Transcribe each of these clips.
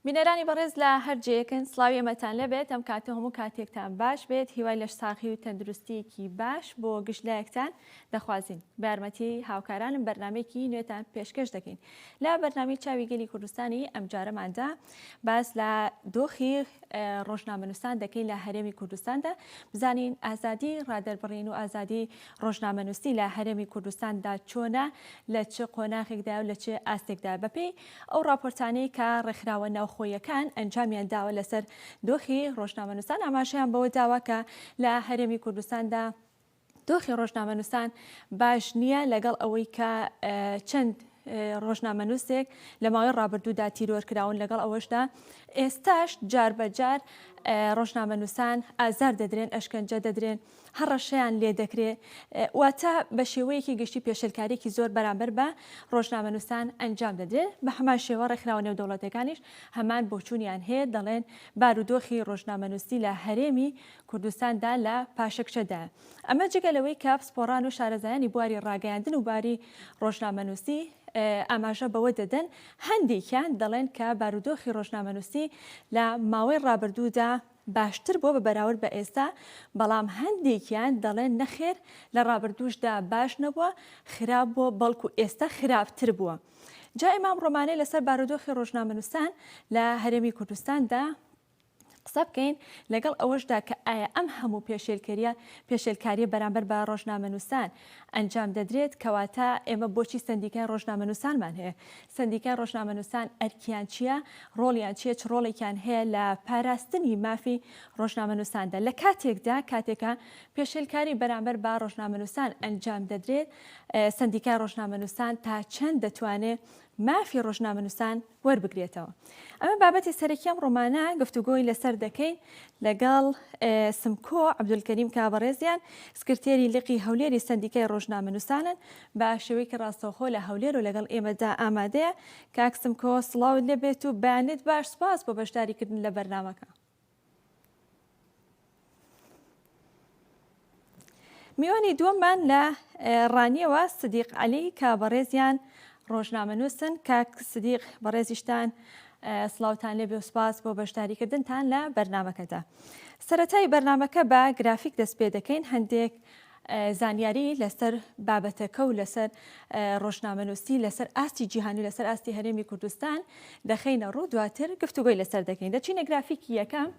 بینەرانی بەڕێز لە هەر جێیەکن سڵاوی ئێمەتان لێبێت ئەم کاتە هەموو کاتێکتان باش بێت هیوای لەش ساغی و تەندروستیەکی باش بۆ گشت لایەکتان دەخوازین بە یارمەتی هاوکارانم بەرنامەیەکی نوێتان پێشکەش دەکەین لە بەرنامەی چاوی گەلی کوردستانی ئەمجارەماندا باس لە دۆخی ڕۆژنامەنووسان دەکەین لە هەرێمی کوردستاندا بزانین ئازادی ڕادەربڕین و ئازادی ڕۆژنامەنووسی لە هەرێمی کوردستاندا چۆنە لە چ قۆناغێکدا و لە چ ئاستێکدا بەپێی ئەو ڕاپۆرتانەی کە ڕێکخراوە ناوخۆیەکان ئەنجامیان داوە لەسەر دۆخی ڕۆژنامەنووسان ئاماژەیان بەوە داوە کە لە هەرێمی کوردستاندا دۆخی ڕۆژنامەنووسان باش نییە لەگەڵ ئەوەی کە چەند ڕۆژنامەنووسێک لە ماوەی ڕابردوودا تیرۆر کراون لەگەڵ ئەوەشدا ئێستاش جار بە جار ڕۆژنامەنووسان ئازار دەدرێن ئەشکەنجە دەدرێن هەڕەشەیان لێ دەکرێ واتە بە شێوەیەکی گشتی پێشێلکارییەکی زۆر بەرامبەر بە ڕۆژنامەنووسان ئەنجام دەدرێت، بە هەمان شێوە ڕێکخراوە نێودەوڵەتیەکانیش هەمان بۆچوونیان هەیە دەڵێن بارودۆخی ڕۆژنامەنووسی لە هەرێمی کوردستاندا لە پاشەکشەدایە. ئەمە جگە لەوەی کە پسپۆڕان و شارەزایانی بواری ڕاگەیاندن و باری ڕۆژنامەنووسی ئاماژە بەوە دەدەن هەندێکیان دەڵێن کە بارودۆخی ڕۆژنامەنووسی لە ماوەی ڕابردوودا باشتر بووە بە بەراورد بە ئێستا، بەڵام هەندێکیان دەڵێن نەخێر لە ڕابردووشدا باش نەبووە، خراپ بووە، بەڵکو ئێستا خراپتر بووە. جا ئێمە ئەم ڕۆمانەی لەسەر بارودۆخی ڕۆژنامەنووسان لە هەرێمی کوردستاندا قسە بکەین، لەگەڵ ئەوەشدا کە ئایا ئەم هەموو پێشێلکەرییە پێشێلکارییە بەرامبەر بە ڕۆژنامەنووسان ئەنجام دەدرێت، کەواتە ئێمە بۆچی سەندیکای ڕۆژنامەنووسانمان هەیە؟ سەندیکای ڕۆژنامەنووسان ئەرکیان چییە؟ ڕۆڵیان چییە؟ چ ڕۆڵێکیان هەیە لە پاراستنی مافی ڕۆژنامەنووساندا؟ لە کاتێکدا کاتێکە پێشێلکاری بەرامبەر بە ڕۆژنامەنووسان ئەنجام دەدرێت، سەندیکای ڕۆژنامەنووسان تا چەند دەتوانێت مافی ڕۆژنامەنووسان وەربگرێتەوە. ئەمە بابەتی سەرەکی ئەم ڕۆمانە گفتوگۆی لەسەر دەکەین لەگەڵ سمکۆ عەبدولکەریم کە بەڕێزیان سکرتێری لقی هەولێری سەندیکای ڕۆژنامەنووسانن بە شێوەیەکی ڕاستەوخۆ لە هەولێر و لەگەڵ ئێمەدا ئامادەیە. کاک سمکۆ سڵاوت لێبێت و بەیانت باش سوپاس بۆ بەشداریکردن لە بەرنامەکە. میوانی دووەممان لە ڕانیەوە سدیق عەلی کە بەڕێزیان ڕۆژنامەنووسن کاک سدیق بەڕێزیشتان سڵاوتان لێبێ و سپاس بۆ بەشداریکردنتان لە بەرنمەکەدا. سەرەتای بەرنمەکە بە گرافیک دەست پێ دەکەین هەندێک زانیاری لەسەر بابەتەکە و لەسەر ڕۆژنامەنووسی لەسەر ئاستی جیهانی و لەسەر ئاستی هەرێمی کوردستان دەخەینە ڕوو دواتر گفتوگۆی لەسەر دەکەین دەچینە گرافیکی یەکەم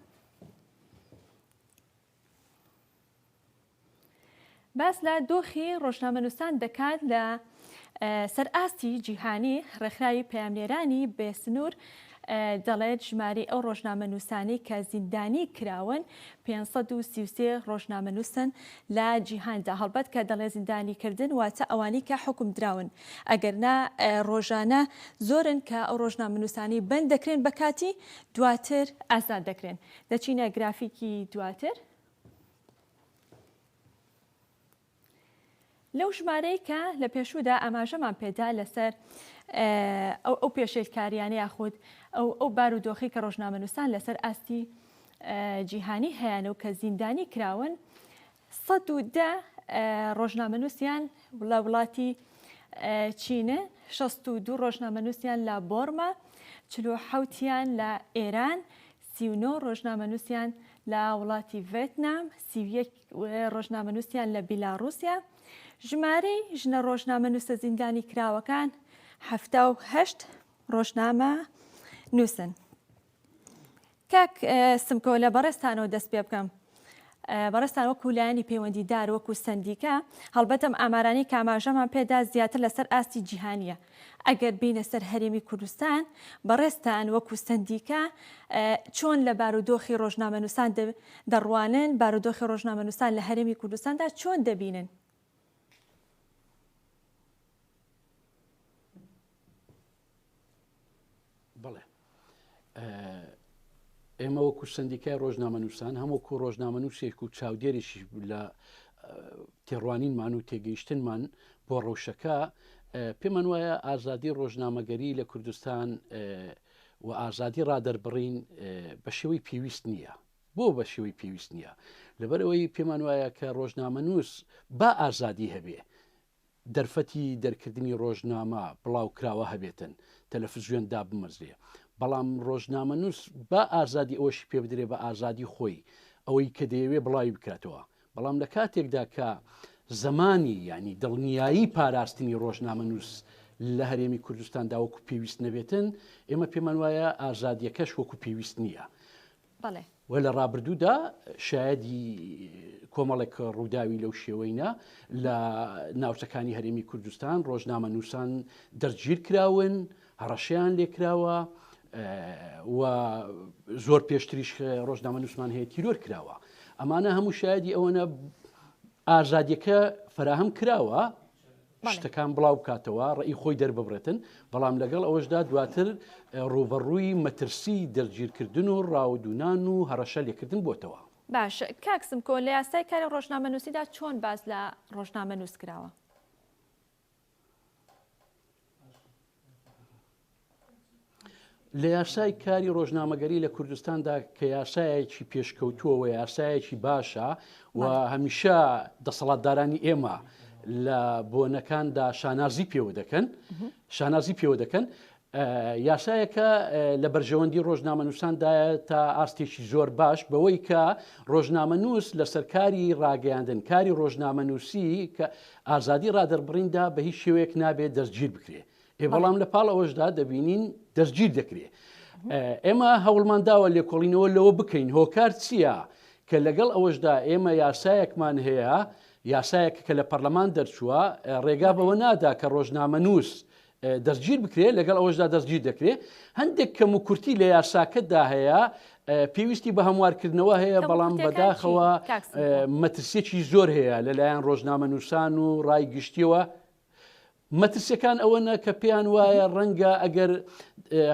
باس لە دۆخی ڕۆژنامەنووسان دەکات لە سەر ئاستی جیهانی ڕێکخراوی پەیامنێرانی بێسنوور دەڵێت ژمارەی ئەو ڕۆژنامەنووسانەی کە زیندانی کراون 533 ڕۆژنامەنووسن لە جیهاندا هەڵبەت کە دەڵێ زیندانی کردن واتە ئەوانەی کە حوکم دراون ئەگەر نا ڕۆژانە زۆرن کە ئەو ڕۆژنامەنووسانەی بەند دەکرێن بە کاتی دواتر ئازاد دەکرێن دەچینە گرافیکی دواتر. لەو ژمارەی کە لە پێشوودا ئاماژەمان پێدا لەسەر ئەو ئەو پێشێلکاریانە یاخود ئەو ئەو بارودۆخی کە ڕۆژنامەنووسان لەسەر ئاستی جیهانی هەیانە و کە زیندانی کراون 110 ڕۆژنامەنووسیان لە وڵاتی چینە 62 ڕۆژنامەنووسیان لە بۆرما 47یان لە ئێران 39 ڕۆژنامەنووسیان لە وڵاتی ڤێتنام 31 ڕۆژنامەنووسیان لە بیلاڕووسیا، ژمارەی ژنە ڕۆژنامەنووسە زیندانیکراوەکان 78 ڕۆژنامەنووسن. کاک سمکۆ لە بەڕێزتانەوە دەست پێ بکەم. بەڕێزتان وەکو لایەنی پەیوەندیدار وەکو سەندیکا هەڵبەت ئەم ئامارانەی کە ئاماژەمان پێدا زیاتر لەسەر ئاستی جیهانییە ئەگەر بینە سەر هەرێمی کوردستان بەڕێزتان وەکو سەندیکا چۆن لە بارودۆخی ڕۆژنامەنووسان دەڕوانن، بارودۆخی ڕۆژنامەنووسان لە هەرێمی کوردستاندا چۆن دەبینن؟ بەڵێ ئێمە وەکو سندیکای ڕۆژنامەنووسان هەم وەکو ڕۆژنامەنووسێک و چاودێریش لە تێڕوانینمان و تێگەیشتنمان بۆ ڕەوشەکە پێمان وایە ئازادی ڕۆژنامەگەری لە کوردستان و ئازادی ڕادەربڕین بە شێوەی پێویست نییە بۆ بە شێوەی پێویست نییە لەبەرئەوەی پێمان وایە کە ڕۆژنامەنووس با ئازادی هەبێ دەرفەتی دەرکردنی ڕۆژنامە بڵاوکراوە هەبێتن، تەلەفزیۆن دابمەزرێ. بەڵام ڕۆژنامەنووس با ئازادی ئەوەشی پێ بدرێ بە ئازادی خۆی ئەوەی کە دەیەوێ بڵاوی بکاتەوە بەڵام لە کاتێکدا کە زمانی یعنی دڵنیایی پاراستنی ڕۆژنامەنووس لە هەرێمی کوردستاندا وەکو پێویست نەبێتن ئێمە پێمان وایە ئازادیەکەش وەکو پێویست نییە. بەڵێ. و لە ڕابردوودا شایەدی کۆمەڵێک ڕووداوی لەو شێوەینە لە ناوچەکانی هەرێمی کوردستان ڕۆژنامەنووسان دەستگیر کراون، هەڕەشەیان لێکراوە و زۆر پێشتریش ڕۆژنامەنووسمان هەیە تیرۆر کراوە. ئەمانە هەموو شایەدی ئەوەنە ئازادیەکە فەراهەم کراوە شتەکان بڵاو بکاتەوە، ڕەئی خۆی دەرببڕێتن، بەڵام لەگەڵ ئەوەشدا دواتر ڕووبەڕووی مەترسی دەستگیرکردن و ڕاودوونان و هەڕەشە لێکردن بۆتەوە. باشە کاک سمکۆ لە یاسای کاری ڕۆژنامەنووسیدا چۆن باس لە ڕۆژنامەنووس کراوە؟ لە یاسای کاری ڕۆژنامەگەری لە کوردستاندا کە یاسایەکی پێشکەوتووە و یاسایەکی باشە و هەمیشە دەسەڵاتدارانی ئێمە لە بۆنەکاندا شانازی پێوە دەکەن شانازی پێوە دەکەن یاسایەکە لە بەرژەوەندی ڕۆژنامەنووساندایە تا ئاستێکی زۆر باش بەوەی کە ڕۆژنامەنووس لەسەر کاری ڕاگەیاندن کاری ڕۆژنامەنووسی کە ئازادی ڕادەربڕیندا بە هیچ شێوەیەک نابێت دەستگیر بکرێ ئێ بەڵام لە پاڵ ئەوەشدا دەبینین دەستگیر دەکرێ. ئێمە هەوڵمان داوە لێکۆڵینەوە لەوە بکەین هۆکار چییە کە لەگەڵ ئەوەشدا ئێمە یاسایەکمان هەیە یاسایەک کە لە پەرلەمان دەرچووە ڕێگا بەوە نادا کە ڕۆژنامەنووس دەستگیر بکرێت لەگەڵ ئەوەشدا دەستگیر دەکرێت هەندێک کەم و کورتی لە یاساکەدا هەیە پێویستی بە هەموارکردنەوە هەیە بەڵام بەداخەوە مەترسیەکی زۆر هەیە لەلایەن ڕۆژنامەنووسان و ڕای گشتیەوە مەترسیەکان ئەوەنە کە پێیان وایە ڕەنگە ئەگەر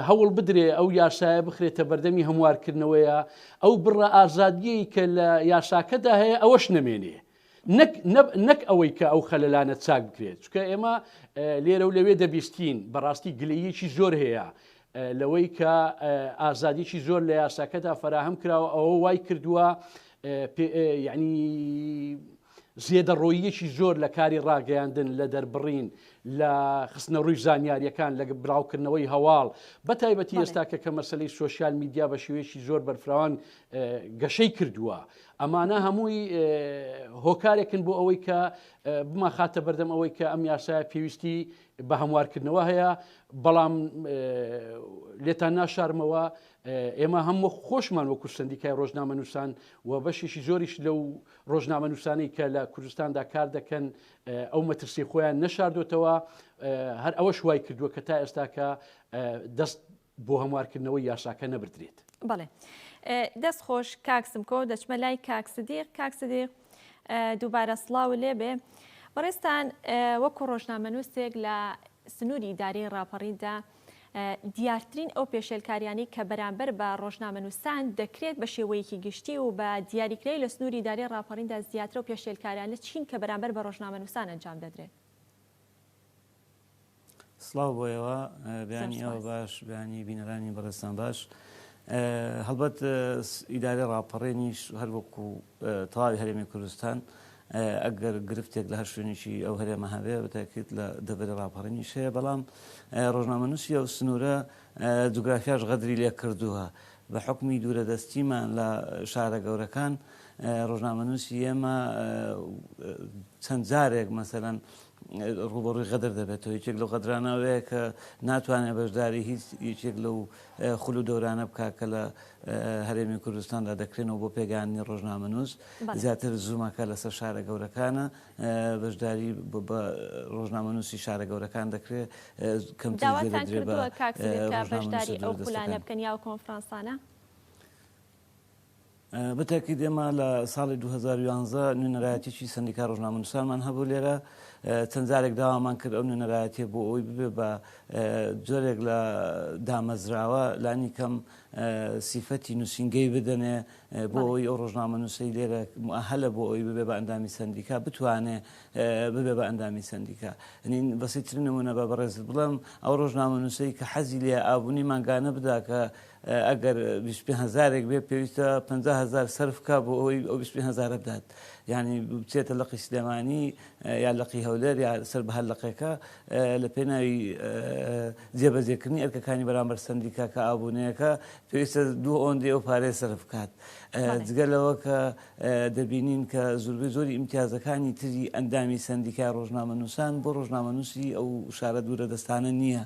هەوڵ بدرێ ئەو یاسایە بخرێتە بەردەمی هەموارکردنەوەیە ئەو بڕە ئازادیەی کە لە یاساکەدا هەیە ئەوەش نەمێنێ نەک نەک ئەوەی کە ئەو خەلەلانە چاک بکرێت چکە ئێمە لێرە و لەوێ دەبیستین بەڕاستی گلەیەکی زۆر هەیە لەوەی کە ئازادیی زۆر لە یاساکەدا فەراهەم کراوە ئەوە وای کردووە یعنی زێدەڕۆییەکی زۆر لە کاری ڕاگەیاندن، لە دەربڕین، لە خستنەڕووی زانیارییەکان، لە بڵاوکردنەوەی هەواڵ، بە تایبەتی ئێستا کە کە مەسەلەی سۆشیال میدیا بە شێوەیەکی زۆر بەرفراوان گەشەی کردووە. ئەمانە هەمووی هۆکارێکن بۆ ئەوەی کە بمانخاتە بەردەم ئەوەی کە ئەم یاسایە پێویستی بە هەموارکردنەوە هەیە، بەڵام لێتان ناشارمەوە ئێمە هەم وەک خۆشمان وەکو سەندیکای ڕۆژنامەنووسان و بەشێکی زۆریش لەو ڕۆژنامەنووسانەی کە لە کوردستاندا کار دەکەن ئەو مەترسی خۆیان نەشاردۆتەوە هەر ئەوەش وای کردووە کە تا ئێستاکە دەست بۆ هەموارکردنەوەی یاساکە نەبردرێت. بەڵێ دەست خۆش کاک سمکۆ دەچمە لای کاک سدیق کاک سدیق دووبارە سڵاو لێبێ بەڕێزتان وەکو ڕۆژنامەنووسێک لە سنووری ئیدارەی ڕاپەڕیندا دیارترین ئەو پێشێلکاریانەی کە بەرامبەر بە ڕۆژنامەنووسان دەکرێت بە شێوەیەکی گشتی و بە دیاریکراوی لە سنووری ئیدارەی ڕاپەڕیندا زیاتر ئەو پێشێلکاریانە چین کە بەرامبەر بە ڕۆژنامەنووسان ئەنجام دەدرێن؟ سڵاو بۆ ئێوە، بەیانی ئێوە باش، بەیانی بینەرانی بەڕێزتان باش. هەڵبەت ئیدارەی ڕاپەڕینیش هەر وەکو تەواوی هەرێمی کوردستان ئەگەر گرفتێک لە هەر شوێنێکی ئەو هەرێمە هەبێ بەتاکیت لە دەڤەری ڕاپەڕینیش هەیە بەڵام ڕۆژنامەنووسی ئەو سنوورە جوگرافیاش غەدری لێ کردووە بە حکمی دوورە دەستیمان لە شارە گەورەکان ڕۆژنامەنووسی ئێمە چەند جارێک مەسەلەن ڕووبەڕووی غەدر دەبێتەوە یەکێک لەو غەدرانە ئەوەیە کە ناتوانێت بەشداری هیچ یەکێک لەو خول و دەورانە بکات کە لە هەرێمی کوردستاندا دەکرێنەوە بۆ پێگەیاندنی ڕۆژنامەنووس زیاتر زوومەکە لەسەر شارە گەورەکانە بەشداری بە ڕۆژنامەنووسی شارە گەورەکان دەکرێت کەمتر گوێ داواتان دەدرێت بە کردووە کاک سدیق کە ڕۆژنامەنووسە بەشداری ئەو خولانە دوورەدەستەکان. بکەن یا ئەو کۆنفرانسانە؟ بەتاکید ئێمە لە ساڵی 2011 نوێنەرایەتیی سەندیکا ڕۆژنامەنووسانمان هەبوو لێرە چەند جارێک داوامان کرد ئەو نوێنەرایەتیە بۆ ئەوەی ببێ بە جۆرێک لە دامەزراوە لانی کەم سیفەتی نووسینگەی بدەنێ بۆ ئەوەی ئەو ڕۆژنامەنووسەی لێرە موئەهەلە بۆ ئەوەی ببێ بە ئەندامی سەندیکا بتوانێ ببێ بە ئەندامی سەندیکا. یانی بەسیترین نموونە بە بەڕێزت بڵێم ئەو ڕۆژنامەنووسەی کە حەزی لێیە ئابوونی مانگانە بدا کە ئەگەر 25 هەزارێک بێ پێویستە 50 هەزار سەرف بکا بۆ ئەوەی ئەو 25 هەزارە بدات یانی بچێتە لقی سلێمانی یا لقی هەولێر یا سەر بە هەر لقێکە لە پێناوی جێبەجێکردنی ئەرکەکانی بەرامبەر سەندیکا کە ئابوونەیەکە پێویستە دوو ئەوەندەی ئەو پارەیە سەرف بکات. جگە لەوە کە دەبینین کە زوربەی زۆری ئیمتیازەکانی تری ئەندامی سەندیکای ڕۆژنامەنووسان بۆ ڕۆژنامەنووسی ئەو شارە دوورە دەستانە نییە.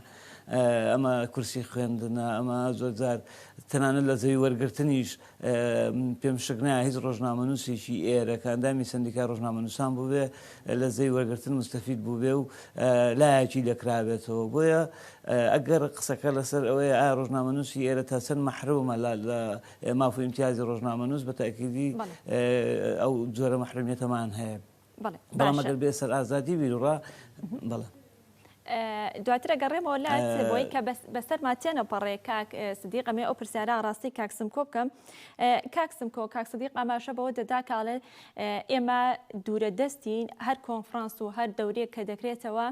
ئەمە کورسی خوێندنە، ئەمە زۆرجار تەنانەت لە زەوی وەرگرتنیش پێم شک نایە هیچ ڕۆژنامەنووسێکی ئێرە کە ئەندامی سەندیکای ڕۆژنامەنووسان بووبێ لە زەوی وەرگرتن موستەفید بووبێ و لایەکی لێکرابێتەوە. بۆیە ئەگەر قسەکە لەسەر ئەوەیە ئایا ڕۆژنامەنووسی ئێرە تا چەند مەحرومە لە ماف و ئیمتیازی ڕۆژنامەنووس بە تەئکیدی ئەو جۆرە مەحرومیەتەمان هەیە. بەڵام ئەگەر بێ سەر ئازادی بیروڕا بەڵێ. دواتر ئەگەڕێمەوە لات بۆی کە بەسەرما تێنەپەڕێ کاک سدیق ئەمێ ئەو پرسیارە ڕاستی کاک سمکۆ بکەم کاک سمکۆ کاک سدیق ئاماژە بەوە دەدا کاڵێ ئێمە دوورە دەستین هەر کۆنفرانس و هەر دەورێک کە دەکرێتەوە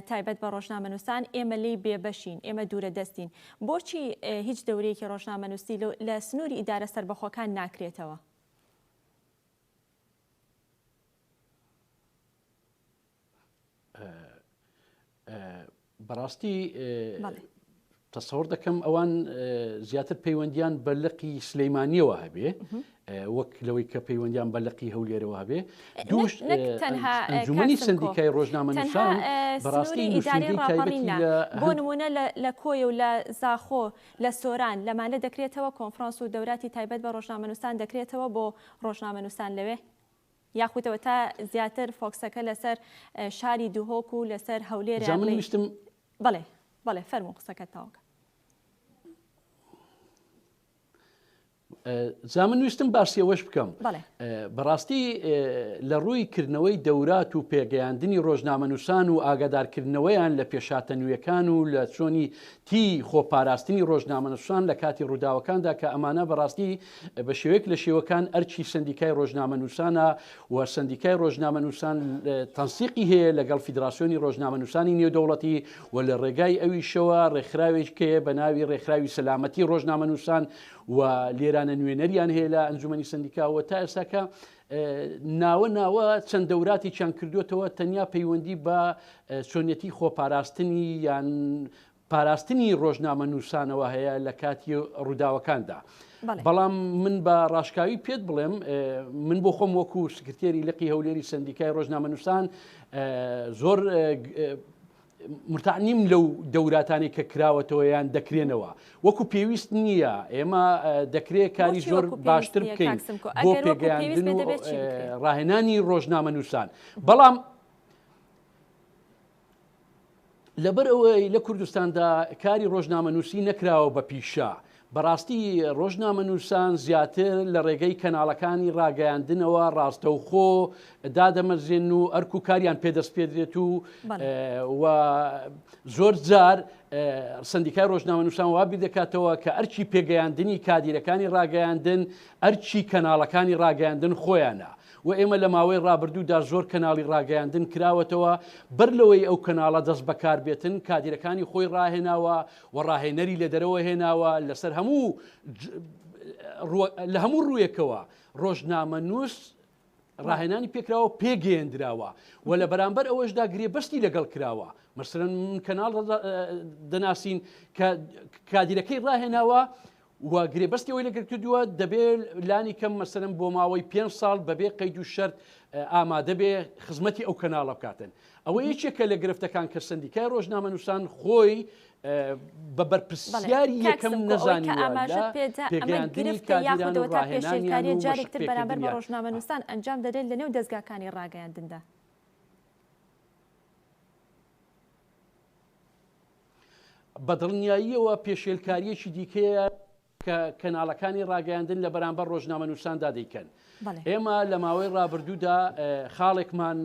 تایبەت بە ڕۆژنامەنووسان ئێمە لێی بێبەشین ئێمە دوورە دەستین بۆچی هیچ دەورەیەکی ڕۆژنامەنووسی لە سنووری ئیدارە سەربەخۆکان ناکرێتەوە؟ بەڕاستی تەسەور دەکەم ئەوان زیاتر پەیوەندیان بە لقی سلەیمانیەوە هەبێ وەک لەوەی کە پەیوەندیان بە لقی هەولێرەوە هەبێ دووش ئەنجومەنی سندیکای ڕۆژنامەنووسان بەڕاستی ئیداری ڕاپەڕین بۆ نمونە لە کۆیە و لە زاخۆ لە سۆران لەمانە دەکرێتەوە کۆنفرانس و دەوراتی تایبەت بە ڕۆژنامەنووسان دەکرێتەوە بۆ ڕۆژنامەنووسان لەوێ یاخود ئەوەتا زیاتر فۆکسەکە لەسەر شاری دهۆک و لەسەر هەولێر جا من ویستم بەڵێ بەڵێ فەرموو قسەکەت تەواو کە. جا من ویستم باسی ئەوەش بکەم بەڕاستی لە ڕووی کردنەوەی دەورات و پێگەیاندنی ڕۆژنامەنووسان و ئاگادارکردنەوەیان لە پێشاتە نوێکان و لە چۆنی تی خۆپاراستنی ڕۆژنامەنووسان لە کاتی ڕووداوەکاندا کە ئەمانە بەڕاستی بە شێوەیەک لە شێوەکان ئەرکی سەندیکای ڕۆژنامەنووسانە و سەندیکای ڕۆژنامەنووسان تەنسیقی هەیە لەگەڵ فیدراسیۆنی ڕۆژنامەنووسانی نێودەوڵەتی و لە ڕێگای ئەویشەوە ڕێکخراوێک هەیە بە ناوی ڕێکخراوی سەلامەتی ڕۆژنامەنووسان و لێرانە نوێنەریان هەیە لە ئەنجومەنی سەندیکا و تا ئێستاکە ناوە ناوە چەند دەوراتێکیان کردوێتەوە تەنیا پەیوەندی بە چۆنیەتی خۆپاراستنی یان پاراستنی ڕۆژنامەنووسانەوە هەیە لە کاتی ڕووداوەکاندا. بەڵام من بە ڕاشکاوی پێت بڵێم من بۆ خۆم وەکو سکرتێری لقی هەولێری سندیکای ڕۆژنامەنووسان زۆر مرتاح نیم لەو دەوراتانەی کە کراوەتەوە یان دەکرێنەوە وەکو پێویست نییە ئێمە دەکرێت کاری زۆر باشتر بکەین بۆ پێگەیاندن و ڕاهێنانی ڕۆژنامەنووسان بەڵام لەبەر ئەوەی لە کوردستاندا کاری ڕۆژنامەنووسی نەکراوە بە پیشە بەڕاستی ڕۆژنامەنووسان زیاتر لە ڕێگەی کەناڵەکانی ڕاگەیاندنەوە ڕاستەوخۆ دادەمەزرێن و ئەرک و کاریان پێدەسپێدرێت و و زۆر جار سندیکای ڕۆژنامەنووسان وا بیر دەکاتەوە کە ئەرکی پێگەیاندنی کادیرەکانی ڕاگەیاندن ئەرکی کەناڵەکانی ڕاگەیاندن خۆیانە و ئێمە لە ماوەی ڕابردوودا زۆر کەناڵی ڕاگەیاندن کراوەتەوە بەر لەوەی ئەو کەناڵە دەست بەکار بێتن کادیرەکانی خۆی ڕاهێناوە و ڕاهێنەری لە دەرەوە هێناوە لەسەر هەموو لە هەموو ڕوویەکەوە ڕۆژنامەنووس ڕاهێنانی پێکراوە پێگەیەندراوە و لە بەرامبەر ئەوەشدا گرێبەستی لەگەڵ کراوە مەسەلەن کەناڵ دەناسین کە کادیرەکەی ڕاهێناوە و گرێبەستی ئەوەی لەگەر کردووە دەبێ لانی کەم مەسەلەن بۆ ماوەی پێ ساڵ بەبێ قەید و شەرت ئامادە بێ خزمەتی ئەو کەناڵە بکاتن ئەوە یەکێکە لە گرفتەکان کە سندیکای ڕۆژنامەنووسان خۆی بە بەرپرسیاری یەکەم نەزانیوە لە پێگەیاندنی کادیران و ڕاهێنانیان و جارێکتر بەرامبەر بە ڕۆژنامەنووسان ئەنجام دەدرێت لەنێو دەزگاکانی ڕاگەیاندندا. بە دڵنیاییەوە پێشێلکارییەکی دیکەیە کە کەناڵەکانی ڕاگەیاندن لە بەرامبەر ڕۆژنامەنووساندا دەیکەن. ئێمە لە ماوەی ڕابردوودا خاڵێکمان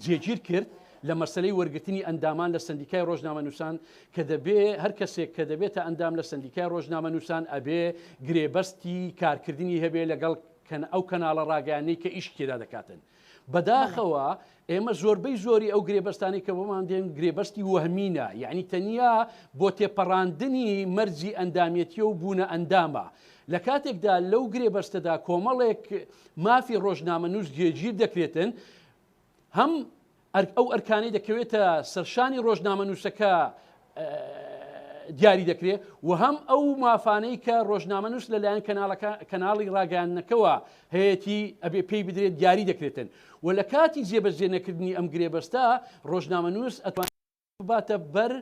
جێگیر کرد. لە مەسەلەی وەرگرتنی ئەندامان لە سەندیکای ڕۆژنامەنووسان کە دەبێ هەر کەسێک کە دەبێتە ئەندام لە سەندیکای ڕۆژنامەنووسان ئەبێ گرێبەستی کارکردنی هەبێ لەگەڵ ئەو کەناڵە ڕاگەیاندنەی کە ئیشی تێدا دەکاتن. بەداخەوە ئێمە زۆربەی زۆری ئەو گرێبەستانەی کە بۆمان دێن گرێبەستی وەهمینە، یەعنی تەنیا بۆ تێپەڕاندنی مەرجی ئەندامێتیە و بوونە ئەندامە. لە کاتێکدا لەو گرێبەستەدا کۆمەڵێک مافی ڕۆژنامەنووس جێگیر دەکرێتن، هەم ئەو ئەرکانەی دەکەوێتە سەرشانی ڕۆژنامەنووسەکە دیاری دەکرێت و هەم ئەو مافانەی کە ڕۆژنامەنووس لەلایەن کەناڵەکە کەناڵی ڕاگەیاندنەکەوە هەیەتی ئەبێ پێی بدرێت دیاری دەکرێتن و لە کاتی جێبەجێ نەکردنی ئەم گرێبەستە ڕۆژنامەنووس ئەتوانێت بباتە بەر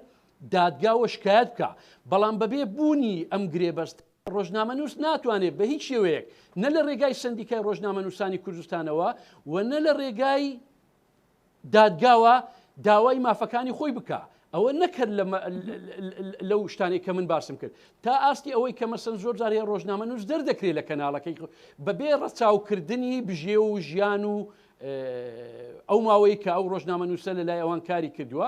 دادگاوە شکایەت بکا بەڵام بەبێ بوونی ئەم گرێبەست ڕۆژنامەنووس ناتوانێت بە هیچ شێوەیەک نە لە ڕێگای سەندیکای ڕۆژنامەنووسانی کوردستانەوە و نە لە ڕێگای دادگاوە داوای مافەکانی خۆی بکا ئەوە نەکرد لەو شتانەی کە من باسم کرد تا ئاستی ئەوەی کە مەسەن زۆر جار هەیە ڕۆژنامەنووس دەردەکرێت لە کەناڵەکەی بەبێ ڕەچاوکردنی بژێ و ژیان و ئەو ماوەی کە ئەو ڕۆژنامەنووسە لە لای ئەوان کاری کردووە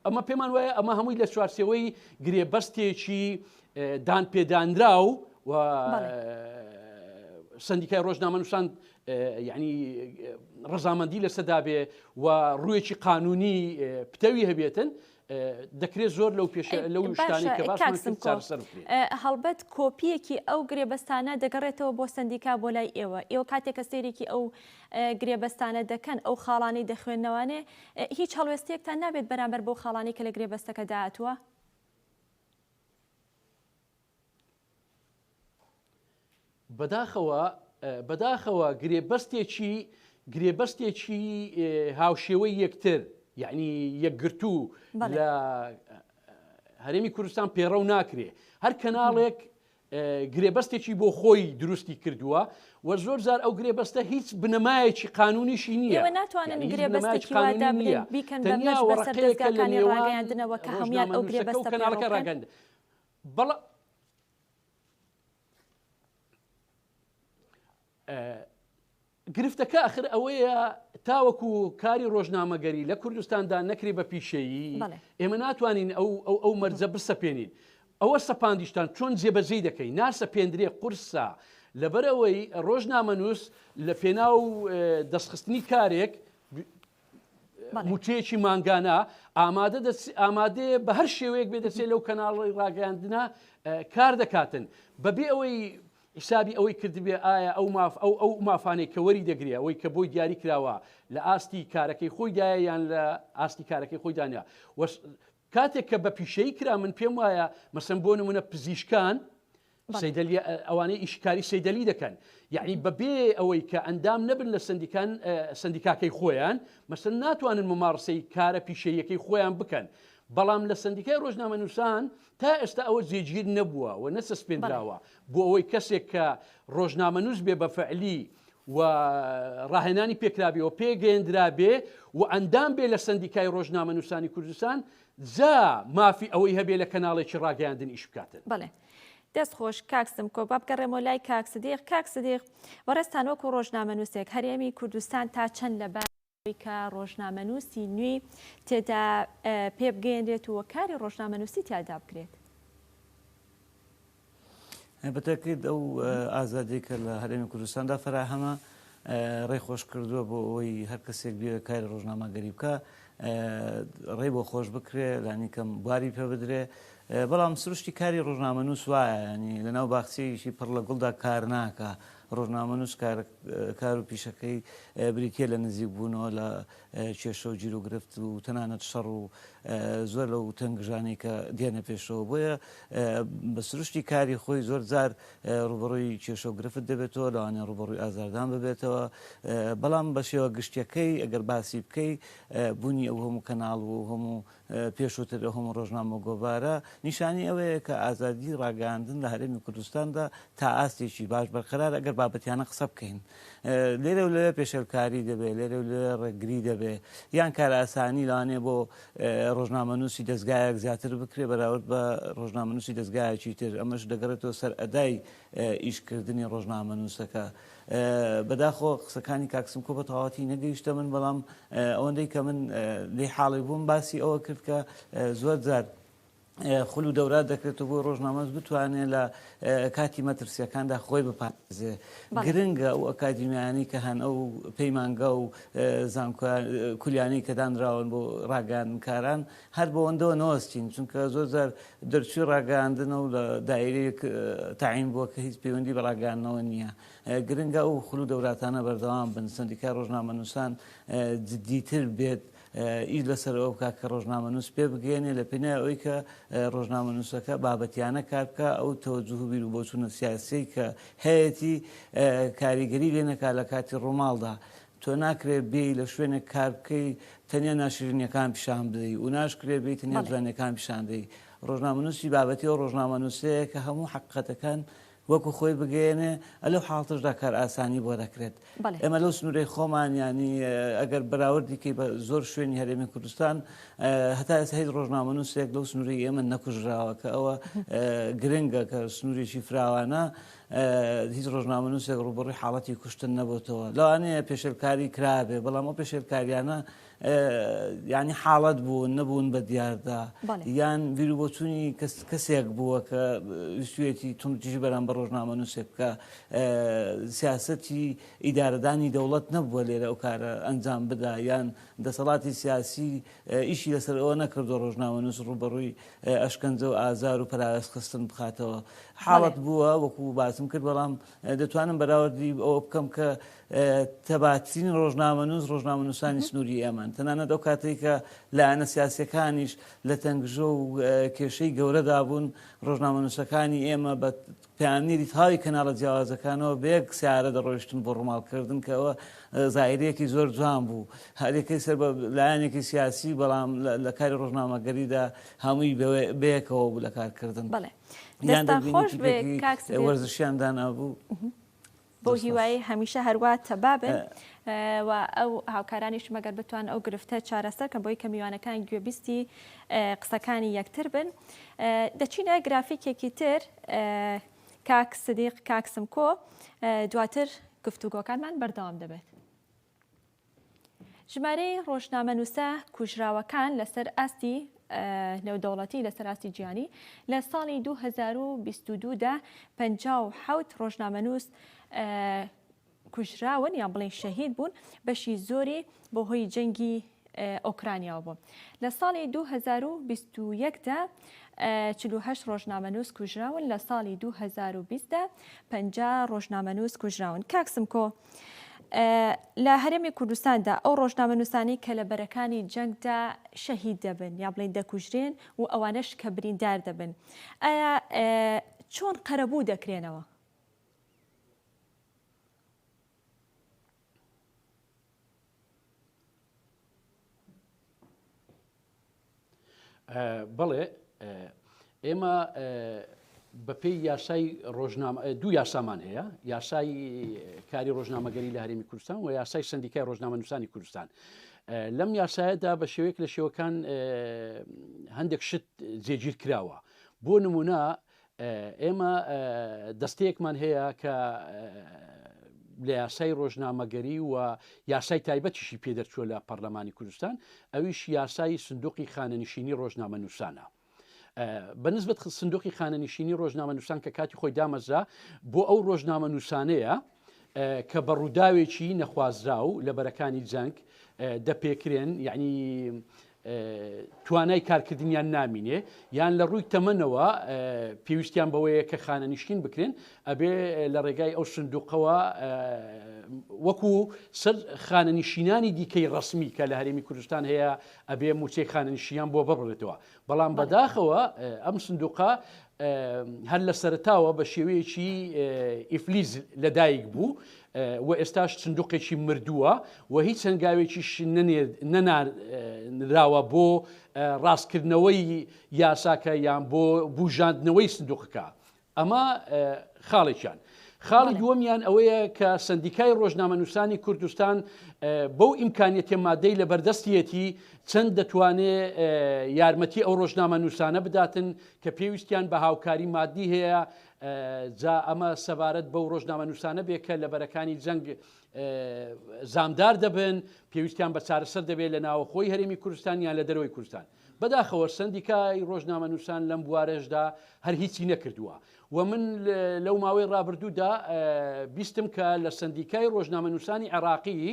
ئەمە پێمان وایە ئەمە هەمووی لە چوارچێوەی گرێبەستێکی دان پێدانراو و سندیکای ڕۆژنامەنووسان یعنی ڕەزامەندی لەسەدا بێ و ڕوویەکی قانونی پتەوی هەبێتن دەکرێت زۆر لەو پێش لەو شتانەی کە باسمان کرد چارەسەر بکرێت. هەڵبەت کۆپییەکی ئەو گرێبەستانە دەگەڕێتەوە بۆ سەندیکا بۆ لای ئێوە، ئێوە کاتێک کە سەیرێکی ئەو گرێبەستانە دەکەن، ئەو خاڵانەی دەخوێننەوانێ، هیچ هەڵوێستەیەکتان نابێت بەرامبەر بەو خاڵانەی کە لە گرێبەستەکەدا هاتووە؟ بەداخەوە بەداخەوە گرێبەستێکی گرێبەستێکی هاوشێوەی یەکتر یعنی یەکگرتوو لە هەرێمی کوردستان پێڕەو ناکرێ هەر کەناڵێک گرێبەستێکی بۆ خۆی دروستی کردووە و زۆر جار ئەو گرێبەستە هیچ بنەمایەکی قانونیشی نییە ئێوە ناتوانن گرێبەستێکی وا دابنێن بیکەن بە مەرج بەسەر دەزگاکانی ڕاگەیاندنەوە کە هەموویان ئەو گرێبەستە پەیڕەو بکەن؟ بەڵا گرفتەکە ئەخر ئەوەیە تاوەکو کاری ڕۆژنامەگەری لە کوردستاندا نەکرێ بە پیشەیی ئێمە ناتوانین ئەو ئەو ئەو مەرجە بسەپێنین ئەوە سەپاندیشتان چۆن جێبەجێی دەکەی ناسەپێندرێ قورسە لەبەرئەوەی ڕۆژنامەنووس لە پێناو دەستخستنی کارێک موچەیەکی مانگانە ئامادە ئامادەیە بە هەر شێوەیەک بێ دەچێت لەو کەناڵی ڕاگەیاندنە کار دەکاتن بەبێ ئەوەی حسابی ئەوەی کردبێ ئایا ئەو ماف ئەو ئەو مافانەی کە وەری دەگرێ ئەوەی کە بۆی دیاری کراوە لە ئاستی کارەکەی خۆیدایە یان لە ئاستی کارەکەی خۆیدانە کاتێک کە بە پیشەیی کرا من پێم وایە مەسەن بۆ نمونە پزیشکان سەیدەلی ئەوانەی ئیشکاری سەیدەلی دەکەن یعنی بەبێ ئەوەی کە ئەندام نەبن لە سندیکان سندیکاکەی خۆیان مەسن ناتوانن ممارسەی کارە پیشەیەکەی خۆیان بکەن بەڵام لە سندیکای ڕۆژنامەنووسان تا ئێستا ئەوە جێگیر نەبووە و نەچەسپێنراوە بۆ ئەوەی کەسێک کە ڕۆژنامەنووس بێ بە فعلی و ڕاهێنانی پێکرابێ و پێگەیەندرابێ و ئەندام بێ لە سەندیکای ڕۆژنامەنووسانی کوردستان جا مافی ئەوەی هەبێ لە کەناڵێکی ڕاگەیاندن ئیش بکاتن. بەڵێ دەست خۆش کاک سمکۆ با بگەڕێمەوە لای کاک سدیق کاک سدیق بەڕێزتان وەکو ڕۆژنامەنووسێک هەرێمی کوردستان تا چەند لەبار کە ڕۆژنامەنووسی نوێی تێدا پێبگەیەنرێت و کاری ڕۆژنامەنووسی تیادا بکرێت. بەتەکرد ئەو ئازادی کە لە هەرێمی کوردستاندا فەراهەمە ڕێ خۆش کردووە بۆ ئەوەی هەر کەسێک بێ کاری ڕۆژنامەگەری بکە ڕێ بۆ خۆش بکرێ لانی کەم بواری پێ بدرێ بەڵام سروشتی کاری ڕۆژنامەنووس وایە ینی لەناو باخچەیەکی پڕ لە گوڵدا کار ناکە ڕۆژنامەنووس کار و پیشەکەی بریتییە لە نزیکبوونەوە لە کێشە و گیروگرفت و تەنانەت شەڕ و زۆر لەو تەنگژانەی کە دێنە پێشەوە. بۆیە بە سروشتی کاری خۆی زۆر جار ڕووبەڕووی کێشە و گرفت دەبێتەوە، لەوانەیە ڕووبەڕووی ئازاردان ببێتەوە. بەڵام بە شێوە گشتییەکەی ئەگەر باسی بکەی بوونی ئەو هەموو کەناڵ و هەموو پێشووتر ئەو هەموو ڕۆژنامە و گۆڤارە نیشانی ئەوەیە کە ئازادی ڕاگەیاندن لە هەرێمی کوردستاندا تا ئاستێکی باش بەرقەرارە ئەگەر. بابەتیانە قسە بکەین. لێرە و لەوێ پێشێلکاری دەبێ، لێرە و لەوێ ڕێگری دەبێ، یان کارئاسانی لەوانەیە بۆ ڕۆژنامەنووسی دەزگایەک زیاتر بکرێ بەراورد بە ڕۆژنامەنووسی دەزگایەکی تر، ئەمەش دەگەڕێتەوە سەر ئەدای ئیشکردنی ڕۆژنامەنووسەکە. بەداخەوە قسەکانی کاک سمکۆ بە تەواوەتی نەگەیشتە من، بەڵام ئەوەندەی کە من لێی حاڵی بووم باسی ئەوە کرد کە زۆر جار خول و دەورات دەکرێتەوە بۆی ڕۆژنامەنووس بتوانێت لە کاتی مەترسیەکاندا خۆی بپارێزێ. گرنگە ئەو ئەکادیمیانەی کە هەن، ئەو پەیمانگا و زانکۆ کولیانەی کە دانراون بۆ ڕاگەیاندنکاران هەر بەوەندەوە نەوەستین، چونکە زۆر جار دەرچووی ڕاگەیاندنە و لە دایرەیەک تەعین بووە کە هیچ پەیوەندی بە ڕاگەیاندنەوە نییە. گرنگە ئەو خول و دەوراتانە بەردەوام بن، سەندیکای ڕۆژنامەنووسان جدیتر بێت، ئیش لەسەر ئەوە بکات کە ڕۆژنامەنووس پێ بگەیەنێ لە پێناوی ئەوەی کە ڕۆژنامەنووسەکە بابەتیانە کار بکا، ئەو تەوەجوه و بیروبۆچوونە سیاسیەی کە هەیەتی کاریگەری لێ نەکا لە کاتی ڕووماڵدا. تۆ ناکرێ بێی لە شوێنێک کار بکەی تەنیا ناشرینیەکان پیشان بدەی و ناشکرێ بێی تەنیا جوانیەکان پیشان دەی. ڕۆژنامەنووسی بابەتی ئەو ڕۆژنامەنووسەیە کە هەموو حەقیقەتەکان وەکو خۆی بگەیەنێ، لەو حاڵەتەشدا کارئاسانی بۆ دەکرێت. ئێمە لەو سنوورەی خۆمان یانی ئەگەر بەراوردی کەی بە زۆر شوێنی هەرێمی کوردستان هەتا ئێستا هیچ ڕۆژنامەنووسێک لەو سنوورەی ئێمە نەکوژراوە کە ئەوە گرنگە کە سنوورێکی فراوانە هیچ ڕۆژنامەنووسێک ڕووبەڕووی حاڵەتی کوشتن نەبێتەوە. لەوانەیە پێشێلکاری کرابێ بەڵام ئەو پێشێلکاریانە یانی حاڵەت بوون نەبوون بە دیاردە یان بیروبۆچوونی کەسێک بووە کە ویستویەتی توندوتیژی بەرامبەر ڕۆژنامەنووسێک بکا، سیاسەتی ئیدارەدانی دەوڵەت نەبووە لێرە ئەو کارە ئەنجام بدا یان دەسەڵاتی سیاسی ئیشی لەسەر ئەوە نەکردووە ڕۆژنامەنووس ڕووبەڕووی ئەشکەنجە و ئازار و پەراوێزخستن بخاتەوە. حاڵەت بووە وەکو باسم کرد، بەڵام دەتوانم بەراوردی ئەوە بکەم کە تەباترین ڕۆژنامەنووس ڕۆژنامەنووسانی سنووری ئێمەن. تەنانەت ئەو کاتەی کە لایەنە سیاسییەکانیش لە تەنگژە و کێشەی گەورەدا بوون، ڕۆژنامەنووسەکانی ئێمە بە پەیامنێری تەواوی کەناڵە جیاوازەکانەوە بە یەک سەیارە دەڕۆیشتن بۆ ڕووماڵکردن کە ئەوە زاهیرەیەکی زۆر جوان بوو. هەریەکەی سەر بە لایەنێکی سیاسی، بەڵام لە کاری ڕۆژنامەگەریدا هەمووی بەیەکەوە بوو لە کارکردن. بەڵێ. یان دەستتان دەبینی خۆش بێ تیپێکی کاک سدیق. وەرزشیان دانابوو. بەو هیوایەی هەمیشە هەروا تەبا بن و ئەو هاوکارانیشم ئەگەر بتوان ئەو گرفتە چارەسەر کەن بۆی کە میوانەکان گوێبیستی قسەکانی یەکتر بن. دەچینە گرافیکێکی تر کاک سدیق کاک سمکۆ دواتر گفتوگۆکانمان بەردەوام دەبێت. ژمارەی ڕۆژنامەنووسە کوژراوەکان لەسەر ئاستی نێودەوڵەتی لەسەر ئاستی جیهانی لە ساڵی 2022 دا 57 ڕۆژنامەنووس کوژراون یان بڵێن شەهید بوون بەشی زۆری بۆ هۆی جەنگی ئۆکرانیاوە بوو. لە ساڵی 2021 دا 48 ڕۆژنامەنووس کوژراون لە ساڵی 2020 دا 50 ڕۆژنامەنووس کوژراون. کاک سمکۆ لە هەرێمی کوردستاندا ئەو ڕۆژنامەنووسانەی کە لە بەرەکانی جەنگدا شەهید دەبن یا بڵێین دەکوژرێن و ئەوانەش کە بریندار دەبن ئایا چۆن قەرەبوو دەکرێنەوە؟ بەڵێ ئێمە بەپێی یاسای ڕۆژنامە دوو یاسامان هەیە یاسای کاری ڕۆژنامەگەری لە هەرێمی کوردستان و یاسای سندیکای ڕۆژنامەنووسانی کوردستان لەم یاسایەدا بە شێوەیەک لە شێوەکان هەندێک شت جێگیر کراوە بۆ نمونە ئێمە دەستەیەکمان هەیە کە لە یاسای ڕۆژنامەگەری و یاسای تایبەتیشی پێ دەرچووە لە پەرلەمانی کوردستان ئەویش یاسای سندوقی خانەنشینی ڕۆژنامەنووسانە. بەنسبەت سندوقی خانەنشینی ڕۆژنامەنووسان کە کاتی خۆی دامەزرا بۆ ئەو ڕۆژنامەنووسانەیە کە بە ڕووداوێکی نەخوازراو لە بەرەکانی جەنگ دەپێکرێن یعنی توانای کارکردنیان نامینێ یان لە ڕووی تەمەنەوە پێویستیان بەوەیە کە خانەنشین بکرێن ئەبێ لە ڕێگای ئەو سندوقەوە وەکو سەر خانەنشینانی دیکەی ڕسمی کە لە هەرێمی کوردستان هەیە ئەبێ موچەی خانەنشیان بۆ ببڕێتەوە بەڵام بەداخەوە ئەم سندوقە هەر لە سەرتاوە بە شێوەیەکی ئیفلیز لەدایک بوو و ئێستاش سندوقێکی مردووە و هیچ هەنگاوێکیش نەنراوە بۆ ڕاستکردنەوەی یاساکە یان بۆ بژاندنەوەی سندوقەکە ئەمە خاڵێکیان. خاڵی دووەمیان ئەوەیە کە سەندیکای ڕۆژنامەنووسانی کوردستان بەو ئیمکانیەتە مادەی لە بەردەستیەتی چەند دەتوانێ یارمەتی ئەو ڕۆژنامەنووسانە بداتن کە پێویستیان بە هاوکاری مادی هەیە جا ئەمە سەبارەت بەو ڕۆژنامەنووسانە بێ کە لە بەرەکانی جەنگ زامدار دەبن پێویستیان بە چارەسەر دەبێت لە ناوەخۆی هەرێمی کوردستان یان لە دەرەوەی کوردستان. بەداخەوە سەندیکای ڕۆژنامەنووسان لەم بوارەشدا هەر هیچی نەکردووە و من لەو ماوەی ڕابردوودا بیستم کە لە سەندیکای ڕۆژنامەنووسانی عێراقی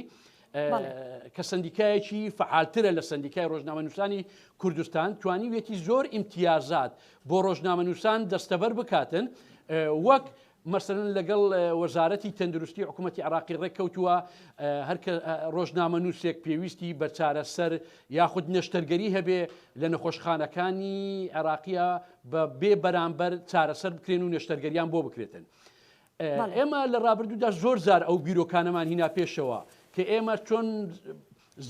کە سەندیکایەکی فعالترە لە سەندیکای ڕۆژنامەنووسانی کوردستان توانیویەتی زۆر ئیمتیازات بۆ ڕۆژنامەنووسان دەستەبەر بکاتن وەک مەسەلەن لەگەڵ وەزارەتی تەندروستی حکوومەتی عراقی ڕێککەوتووە هەر کە ڕۆژنامەنووسێک پێویستی بە چارەسەر یاخود نەشتەرگەری هەبێ لە نەخۆشخانەکانی عێراقیە بە بێ بەرامبەر چارەسەر بکرێن و نەشتەرگەریان بۆ بکرێتن. ئێمە لە ڕابردوودا زۆر جار ئەو بیرۆکانەمان هینا پێشەوە کە ئێمە چۆن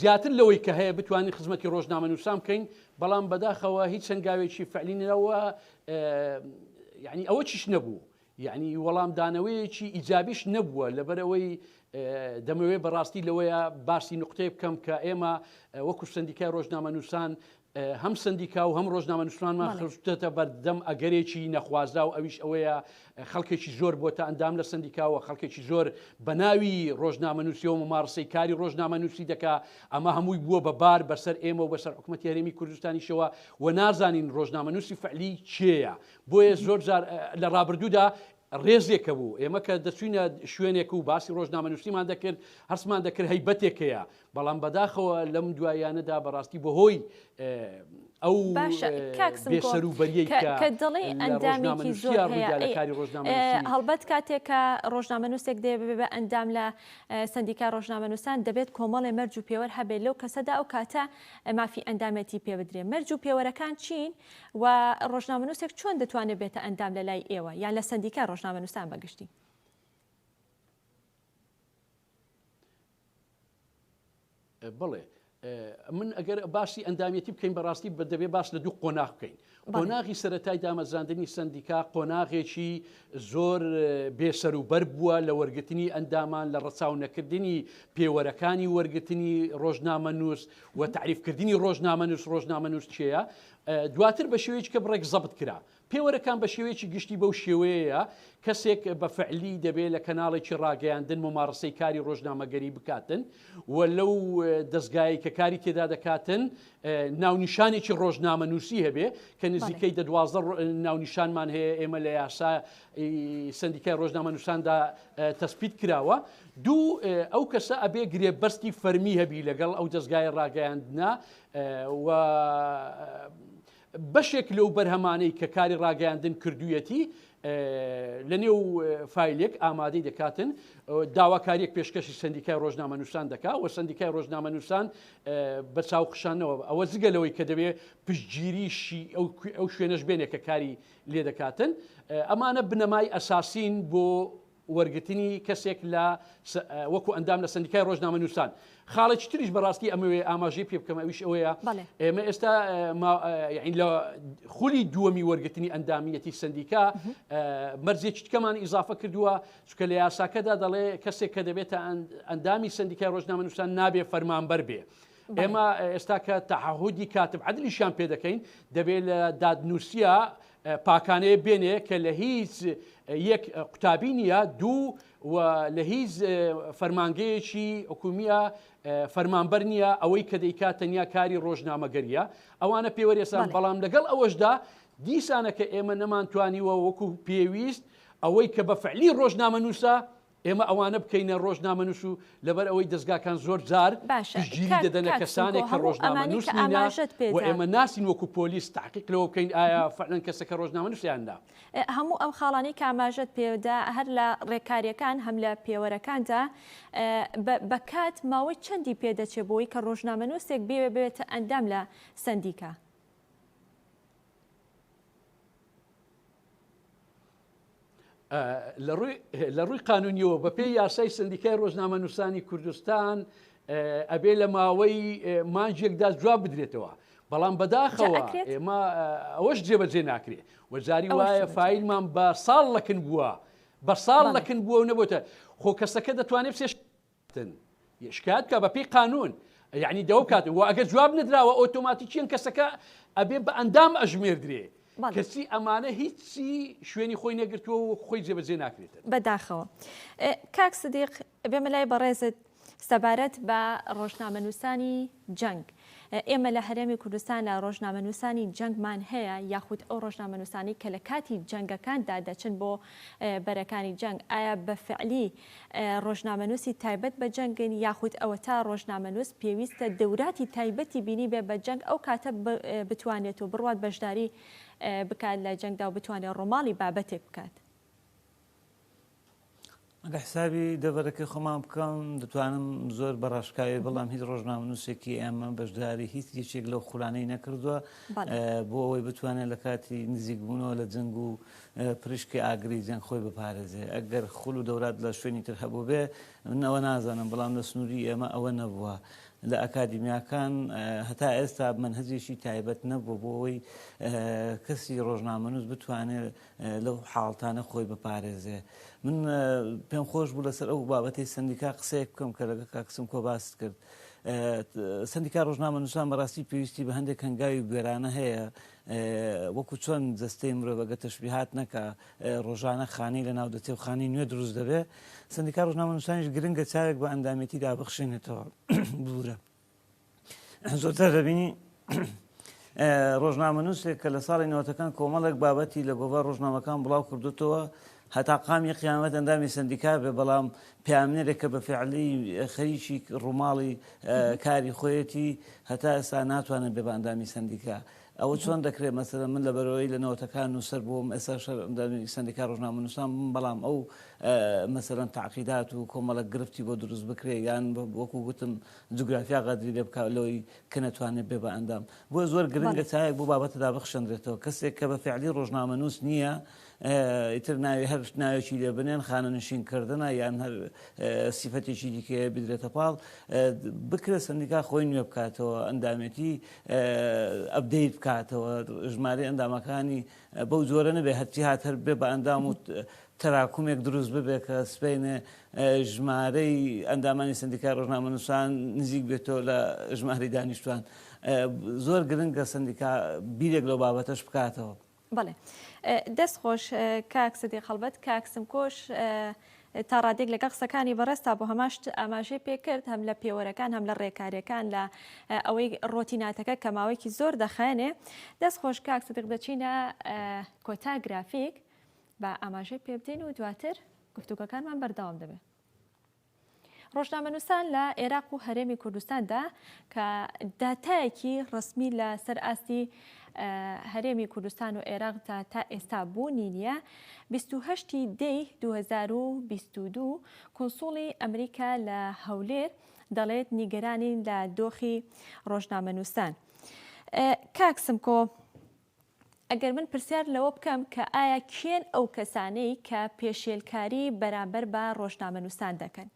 زیاتر لەوەی کە هەیە بتوانین خزمەتی ڕۆژنامەنووسان بکەین بەڵام بەداخەوە هیچ هەنگاوێکی فعلی نراوە یعنی ئەوە چیش نەبوو یعنی وەڵامدانەوەیەکی ئیجابیش نەبووە لەبەرئەوەی دەمەوێت بەڕاستی لەوەیە باسی نقطەیە بکەم کە ئێمە وەکو سندیکای ڕۆژنامەنووسان هەم سەندیکا و هەم ڕۆژنامەنووسانمان خستووەتە بەردەم ئەگەرێکی نەخوازراو ئەویش ئەوەیە خەڵکێکی زۆر بۆتە ئەندام لە سەندیکاوە خەڵکێکی زۆر بە ناوی ڕۆژنامەنووسیەوە ممارسەی کاری ڕۆژنامەنووسی دەکا ئەمە هەمووی بووە بە بار بەسەر ئێمە و بەسەر حکوومەتی هەرێمی کوردستانیشەوە و نازانین ڕۆژنامەنووسی فعلی کێیە بۆیە زۆر جار لە ڕابردوودا ڕێزێک هەبوو ئێمە کە دەچوینە شوێنێک و باسی ڕۆژنامەنووسیمان دەکرد هەستمان دەکرد هەیبەتێک هەیە بەڵام بەداخەوە لەم دواییانەدا بەڕاستی بەهۆی ئەو باشە کاک سمکۆ بێسەروبەریەی کە کە کە دەڵێی لە ئەندامێکی زۆر ڕۆژنامەنووسیا هەیە ڕوویدا لە ئەی کاری ڕۆژنامەنووسی هەڵبەت کاتێک کە ڕۆژنامەنووسێک دەیەوێ ببێ بە ئەندام لە سەندیکای ڕۆژنامەنووسان دەبێت کۆمەڵێ مەرج و پێوەر هەبێت لەو کەسەدا ئەو کاتە مافی ئەندامێتی پێ بدرێ مەرج و پێوەرەکان چین و ڕۆژنامەنووسێک چۆن دەتوانێت بێتە ئەندام لە لای ئێوە یان لە سەندیکای ڕۆژنامەنووسان بە گشتی؟ بەڵێ من ئەگەر باسی ئەندامیەتی بکەین بەڕاستی دەبێ باس لە دوو قۆناغ بکەین قۆناغی سەتای دامەزراندنی سندیکا قۆناغێکی زۆر بێسەروبەر بووە لە وەرگرتنی ئەندامان لە ڕەچاو نەکردنی پێوەرەکانی وەرگرتنی ڕۆژنامەنووس و تعریفکردنی ڕۆژنامەنووس ڕۆژنامەنووس چێە دواتر بە شێوەیەکی کە بڕێک زەبت کرا پێوەرەکان بە شێوەیەکی گشتی بەو شێوەیەیە، کەسێک بە فعلی دەبێ لە کەناڵێکی ڕاگەیاندن مومارەسەی کاری ڕۆژنامەگەری بکاتن و لەو دەزگایەی کە کاری تێدا دەکاتن ناونیشانێکی ڕۆژنامەنووسی هەبێ کە نزیکەی دە 12 ناونیشانمان هەیە ئێمە لە یاسا سندیکای ڕۆژنامەنووساندا تەسپیت کراوە دوو ئەو کەسە ئەبێ گرێبەستی فەرمی هەبی لەگەڵ ئەو دەزگای ڕاگەیاندنە و بەشێک لەو بەرهەمانەی کە کاری ڕاگەیاندن کردوویەتی لە نێو فایلێک ئامادەی دەکاتن داواکاریەک پێشکەشی سندیکای ڕۆژنامەنووسان دەکا و سندیکای ڕۆژنامەنووسان بە چاوخشانەوە ئەوە جگە لەوەی کە دەبێ پشتگیریشی ئەو شوێنەش بێنێ کە کاری لێ دەکاتن ئەمانە بنەمای ئەساسین بۆ وەرگرتنی کەسێک لە وەکو ئەندام لە سەندیکای ڕۆژنامەنووسان. خاڵێکی تریش بەڕاستی ئەمەوێ ئاماژەی پێ بکەم ئەویش ئەوەیە ئێمە ئێستا لە خولی دووەمی وەرگرتنی ئەندامیەتی سەندیکا مەرجێکی تکەمان ئیزافە کردووە چکە لە یاساکەدا دەڵێ کەسێک کە دەبێتە ئەندامی سەندیکای ڕۆژنامەنووسان نابێ فەرمانبەر بێ. ئێمە ئێستا کە تەعهودی کاتب عەدلیشیان پێ دەکەین دەبێت لە دادنووسە پاکانەیە بێنێ کە لە هیچ یەک قوتابی نییە دوو و لە هیچ فەرمانگەیەکی حکومیە فەرمانبەر نییە ئەوەی کە دەیکات تەنیا کاری ڕۆژنامەگەریە ئەوانە پێوەرێسان بەڵام لەگەڵ ئەوەشدا دیسانە کە ئێمە نەمانتوانیوە وەکو پێویست ئەوەی کە بە فعلی ڕۆژنامەنووسە ئێمە ئەوانە بکەینە ڕۆژنامەنووس و لەبەر ئەوەی دەزگاکان زۆر جار باشە پشتگیری کاک دەدەنە کاک سمکۆ کەسانێک کە هەموو ئەمانەی ڕۆژنامەنووس کە نینە ئاماژەت و پێدا ئێمە ناسین وەکو پۆلیس تەحقیق لەوە بکەین ئایا فعلەن کەسەکە ڕۆژنامەنووسە یان نا. هەموو ئەم خاڵانەی کە ئاماژەت پێدا هەر لە ڕێکاریەکان هەم لە پێوەرەکاندا بە بە کات ماوەی چەندی پێ دەچێ بۆی کە ڕۆژنامەنووسێک بیەوێ ببێتە ئەندام لە سەندیکا؟ لە ڕووی قانونیەوە بەپێی یاسای سندیکای ڕۆژنامەنووسانی کوردستان ئەبێ لە ماوەی مانجێکدا جواب بدرێتەوە بەڵام بەداخەوە ئێمە ئەوەش جێبەجێ ناکرێت وەجاری وایە فیلمان بە ساڵ لەکن بووە. بە ساڵ لە کن بووە و نەبووتە خۆ کەسەکە دەتوانێت بچێ شکایەت بکا بە پێی قانون یعنی دەوە بکات و ئەگەر جواب نەدراوە ئۆتۆماتیکیەن کەسەکە ئەبێ بە ئەندام ئەژمێردرێ کەچی ئەمانە هیچی شوێنی خۆی نەگرتووە و خۆی جێبەجێ ناکرێتن. بەداخەوە. کاک سدیق بێمە لای بەڕێزت سەبارەت بە ڕۆژنامەنووسانی جەنگ. ئێمە لە هەرێمی کوردستاندا ڕۆژنامەنووسانی جەنگمان هەیە یاخود ئەو ڕۆژنامەنووسانەی کە لە کاتی جەنگەکاندا دەچن بۆ بەرەکانی جەنگ ئایا بە فعلی ڕۆژنامەنووسی تایبەت بە جەنگن یاخود ئەوەتا ڕۆژنامەنووس پێویستە دەوراتی تایبەتی بینیبێ بە جەنگ ئەو کاتە بتوانێت و بڕوات بەشداری بکات لە جەنگدا و بتوانێت ڕۆماڵی بابەتێک بکات؟ ئەگەر حسابی دەڤەرەکەی خۆمان بکەم دەتوانم زۆر بە ڕاشکاوی بڵام هیچ ڕۆژنامەنووسێکی ئێمە بەشداری هیچ یەکێک لەو خولانەی نەکردووە بۆ ئەوەی بتوانێت لە کاتی نزیکبوونەوە لە جەنگ و پریشکی ئاگری جەنگ خۆی بپارێزێ ئەگەر خول و دەورات لە شوێنی تر هەبوو بێ من ئەوە نازانم بەڵام لە سنووری ئێمە ئەوە نەبووە لە ئەکادیمیاکان هەتا ئێستا مەنهەجێکی تایبەت نەبووە بۆ ئەوەی کەسی ڕۆژنامەنووس بتوانێت لەو حاڵتانە خۆی بپارێزێ. من پێم خۆش بوو لەسەر ئەو بابەتەی سەندیکا قسەیەک بکەم کە لەگەڵ کاک سمکۆ باست کرد. سەندیکا ڕۆژنامەنووسان بەڕاستی پێویستی بە هەندێک هەنگاوی بوێرانە هەیە وەکو چۆن جەستەی مرۆڤ ئەگەر تەشبیهات نەکا ڕۆژانە خانەی لەناو دەچێ و خانەی نوێ دروست دەبێ سەندیکا ڕۆژنامەنووسانیش گرنگە چاوێک بە ئەندامێتیدا بخشێنێتەوە ببورە زۆرتر دەبینی ڕۆژنامەنووسێک کە لە ساڵی نەوەتەکان کۆمەڵێک بابەتی لە گۆڤار ڕۆژنامەکان بڵاو کردوتەوە هەتا قامی قیامەت ئەندامی سندیکا بێ بەڵام پامنێرێک کە بە فعلی خەریکی ڕووماڵی کاری خۆیەتی هەتا ئێستا ناتوانێت بێ بە ئەندامی سندیکا ئەوە چۆن دەکرێت مەسەلەن من لەبەرئەوەی لە نەوەتەکان نووسەر بووم ئێستاش هەر ئەندامی سەندیکای ڕۆژنامەنووسان بووم بەڵام ئەو مەسەلەن تەعقیدات و کۆمەڵێک گرفتی بۆ دروست بکرێ یان وەکو گوتم جوگرافیا غەدری لێ بکا لەوەی کە نەتوانێت بێ بە ئەندام بۆیە زۆر گرنگە چاوێک بۆ بابەتەدا بخشێنرێتەوە کەسێک کە بە فعلی ڕۆژنامەنووس نییە ئیتر ناوی هەر ناوێکی لێ بنێن خانەنشین کردنە یان هەر سیفەتێکی دیکەیە بدرێتە پاڵ بکرێت سەندیکا خۆی نوێ بکاتەوە ئەندامێتی ئەپدەیت بکاتەوە ژمارەی ئەندامەکانی بەو جۆرە نەبێ هەرچی هات هەر بێ بە ئەندام و تەراکومێک دروست ببێ کە سبەینێ ژمارەی ئەندامانی سندیکای ڕۆژنامەنووسان نزیک بێتەوە لە ژمارەی دانیشتوان زۆر گرنگە سندیکا بیرێک لەو بابەتەش بکاتەوە. بەڵێ دەست خۆش کاک سدیق هەڵبەت کاک سمکۆش تا ڕادێک لەگەڵ قسەکانی بەڕێزتا بۆ هەمان شت ئاماژەی پێکرد هەم لە پێوەرەکان هەم لە ڕێکاریەکان لە ئەوەی ڕۆتیناتەکە کە ماوەیەکی زۆر دەخایەنێ دەست خۆش کاک سدیق دەچینە کۆتا گرافیک بە ئاماژەی پێ بدەین و دواتر گفتوگۆکانمان بەردەوام دەبێت. ڕۆژنامەنووسان لە ئێراق و هەرێمی کوردستاندا کە داتایەکی ڕەسمی لە سەر ئاستی هەرێمی کوردستان و ئێراقدا تا ئێستا بوونی نییە، 28 ی دەی 2022 کونسوڵی ئەمریکا لە هەولێر دەڵێت نیگەرانین لە دۆخی ڕۆژنامەنووسان. کاک سمکۆ، ئەگەر من پرسیار لەوە بکەم کە ئایا کێن ئەو کەسانەی کە پێشێلکاری بەرامبەر بە ڕۆژنامەنووسان دەکەن؟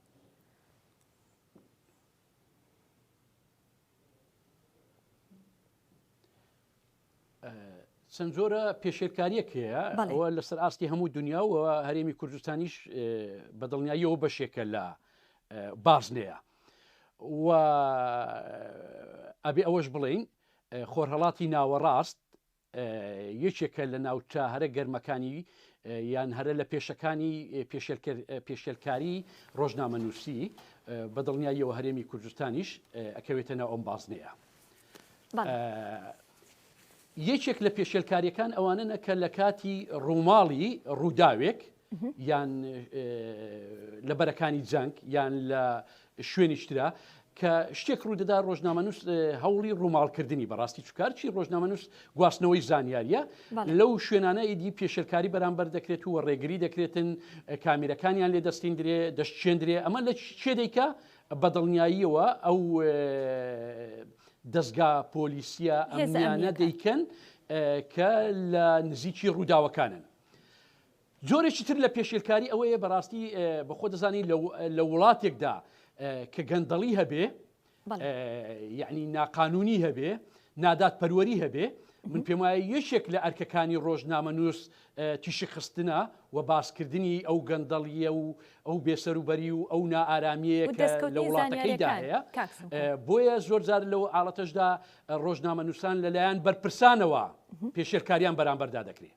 چەند جۆرە پێشێلکاریەک هەیە ئەوە لەسەر ئاستی هەموو دنیا و هەرێمی کوردستانیش بە دڵنیاییەوە بەشێکە لە بازنەیە و ئەبێ ئەوەش بڵین خۆرهەڵاتی ناوەڕاست یەکێکە لە ناوچە هەرە گەرمەکانی یان هەرە لە پێشەکانی پێشێلکاری ڕۆژنامەنووسی بە دڵنیاییەوە هەرێمی کوردستانیش ئەکەوێتە ناو ئەم بازنەیە. یەکێک لە پێشێلکاریەکان ئەوانەنە کە لە کاتی ڕووماڵی ڕووداوێک یان لە بەرەکانی جەنگ یان لە شوێنیشترا کە شتێک ڕوودەدا ڕۆژنامەنووس هەوڵی ڕووماڵکردنی بەڕاستی چکارچی ڕۆژنامەنووس گواستنەوەی زانیاریە لەو شوێنانە ئیدی پێشێلکاری بەرامبەر دەکرێت و ڕێگری دەکرێتن کامیرەکانیان لێ دەستیندرێ دەشتێندرێ ئەمە لە چێ دەیکا بە دڵنیاییەوە ئەو دەستگا پۆلیسیە ئەمنیانە دەیکەن کە لە نزیکی ڕووداوەکانن. جۆرێکی تر لە پێشێلکاری ئەوەیە بەڕاستی بەخۆ دەزانی لە وڵاتێکدا کە گەندەڵی هەبێ یعنی ناقانونی هەبێ نادادپەروەری هەبێ. من پێم وایە یەکێک لە ئەرکەکانی ڕۆژنامەنووس تیشک خستنە و باسکردنی ئەو گەندەڵییە و ئەو بێسەروبەری و ئەو نائارامییەیە و کە لە دەستکەوتنی وڵاتەکەیدا زانیاریەکان هەیە. کاک سمکۆ. بۆیە زۆر جار لەو حاڵەتەشدا ڕۆژنامەنووسان لەلایەن بەرپرسانەوە پێشێلکاریان بەرامبەردا دەکرێ.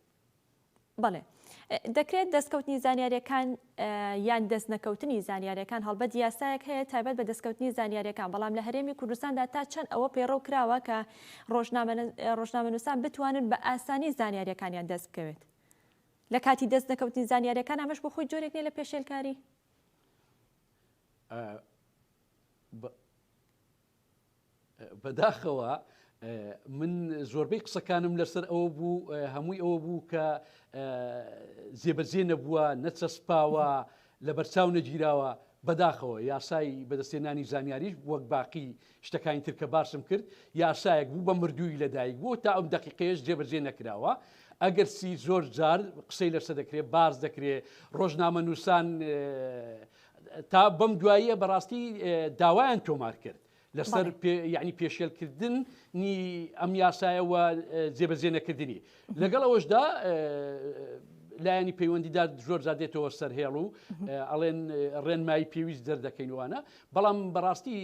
بەڵێ. دەکرێت دەستکەوتنی زانیاریەکان یان دەستنەکەوتنی زانیاریەکان، هەڵبەت یاسایەک هەیە تایبەت بە دەستکەوتنی زانیاریەکان، بەڵام لە هەرێمی کوردستاندا تا چەند ئەوە پەیڕەو کراوە کە ڕۆژنامەنووسان بتوانن بە ئاسانی زانیاریەکانیان دەست بکەوێت؟ لە کاتی دەست نەکەوتنی زانیاریەکان ئەمەش بۆ خۆی جۆرێک نیە لە پێشێلکاری؟ بەداخەوە من زۆربەی قسەکانم لەسەر ئەوە بوو هەمووی ئەوە بوو کە جێبەجێ نەبووە نەچەسپاوە لەبەرچاو نەگیراوە بەداخەوە یاسای بەدەستێنانی زانیاریش وەک باقی شتەکانی تر کە باسم کرد یاسایەک بوو بە مردووی لەدایک بوو تا ئەم دەقیقەیەش جێبەجێ نەکراوە ئەگەر سی زۆر جار قسەی لەسەر دەکرێت باز دەکرێت ڕۆژنامە نووسان تا بەم دواییە بەڕاستی داوایان تۆمار کرد لەسەر یعنی پێشێلکردنی ئەم یاسایەوە جێبەجێ نەکردنی لەگەڵ ئەوەشدا لایەنی پەیوەندیدار زۆر جار دێتەوە سەر هێڵ و ئەڵێن ڕێنمایی پێویست دەردەکەینوانە بەڵام بەڕاستی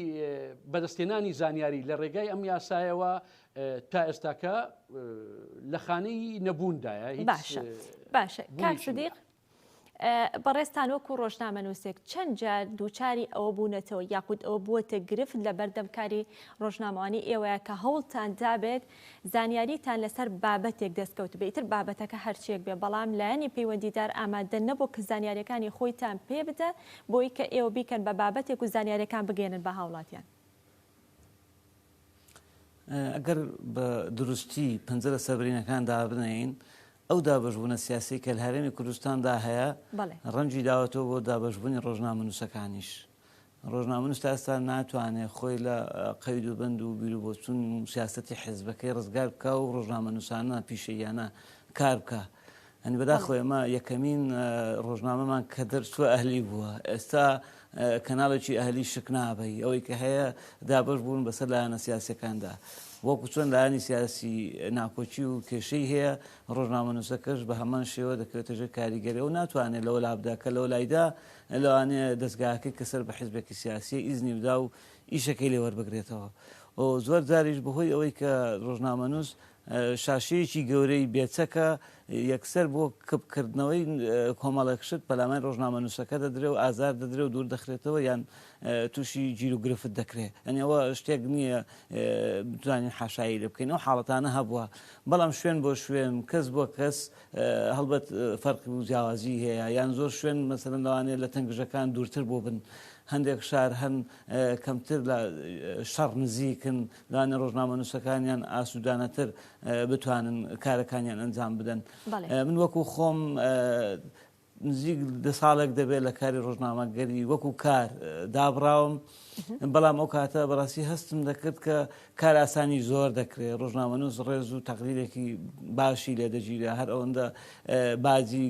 بەدەستێنانی زانیاری لە ڕێگای ئەم یاسایەوە تا ئێستاکە لە خانەی نەبووندایە باشە باشە کاک سدیق بەڕێزتان وەکو ڕۆژنامەنووسێک چەند جار دووچاری ئەوە بوونەتەوە یاخود ئەوە بووەتە گرفت لە بەردەم کاری ڕۆژنامەوانی ئێوەیە کە هەوڵتان دابێت زانیاریتان لەسەر بابەتێک دەستکەوتبێ ئیتر بابەتەکە هەرچیەک بێ بەڵام لایەنی پەیوەندیدار ئامادە نەبوو کە زانیاریەکانی خۆیتان پێ بدات بۆی کە ئێوە بیکەن بە بابەتێک و زانیاریەکان بگەیەنن بە هاوڵاتیان؟ ئەگەر بە دروستی پەنجە لەسەر برینەکان دابنێین، ئەو دابەشبوونە سیاسیەی کە لە هەرێمی کوردستاندا هەیە ڕەنجی داوەتەوە بۆ دابەشبوونی ڕۆژنامەنووسەکانیش. ڕۆژنامەنووس تا ئێستا ناتوانێت خۆی لە قەید و بەند و بیروبۆچوون و سیاسەتی حیزبەکەی ڕزگار بکا و ڕۆژنامەنووسانە پیشەییانە کار بکا. یانی بەداخەوە ئێمە یەکەمین ڕۆژنامەمان کە دەرچووە ئەهلی بووە ئێستا کەناڵێکی ئەهلی شک نابەی ئەوەی کە هەیە دابەش بوون بەسەر لایەنە سیاسەکاندا وەکو چۆن لایەنی سیاسی ناکۆکی و کێشەی هەیە ڕۆژنامەنووسەکەش بە هەمان شێوە دەکەوێتە ژێر کاریگەری و ناتوانێت لەوە لابدا کە لەوە لایدا لەوانەیە دەستگاکەی کە سەر بە حزبێکی سیاسی ئیزنی بدا و ئیشەکەی لێ وەربگرێتەوە زۆر جاریش بەهۆی ئەوەی کە ڕۆژنامەنووس شاشەیەکی گەورەی بێچەکە یەکسەر بۆ کپکردنەوەی کۆمەڵێک شت پەلامای ڕۆژنامەنووسەکە دەدرێ و ئازار دەدرێ و دوور دەخرێتەوە یان تووشی گیروگرفت دەکرێ. یانی ئەوە شتێک نییە بتوانین حاشایی لێ بکەین. ئەو حاڵەتانە هەبووە. بەڵام شوێن بۆ شوێن، کەس بۆ کەس هەڵبەت فەرق و جیاوازی هەیە. یان زۆر شوێن مەسەلەن لەوانەیە لە تەنگژەکان دوورتر بووبن. هەندێک شار هەن کەمتر لە شەڕ نزیکن، لەوانەیە ڕۆژنامەنووسەکانیان ئاسوودانەتر بتوانن کارەکانیان ئەنجام بدەن. من وەکو خۆم نزیک دە ساڵێک دەبێت لە کاری ڕۆژنامەگەری وەکو کار دابڕاوم، بەڵام ئەو کاتە بەڕاستی هەستم دەکرد کە کار ئاسانی زۆر دەکرێت، ڕۆژنامەنووس ڕێز و تەقدیرێکی باشی لێ دەگیرا، هەر ئەوەندە باجی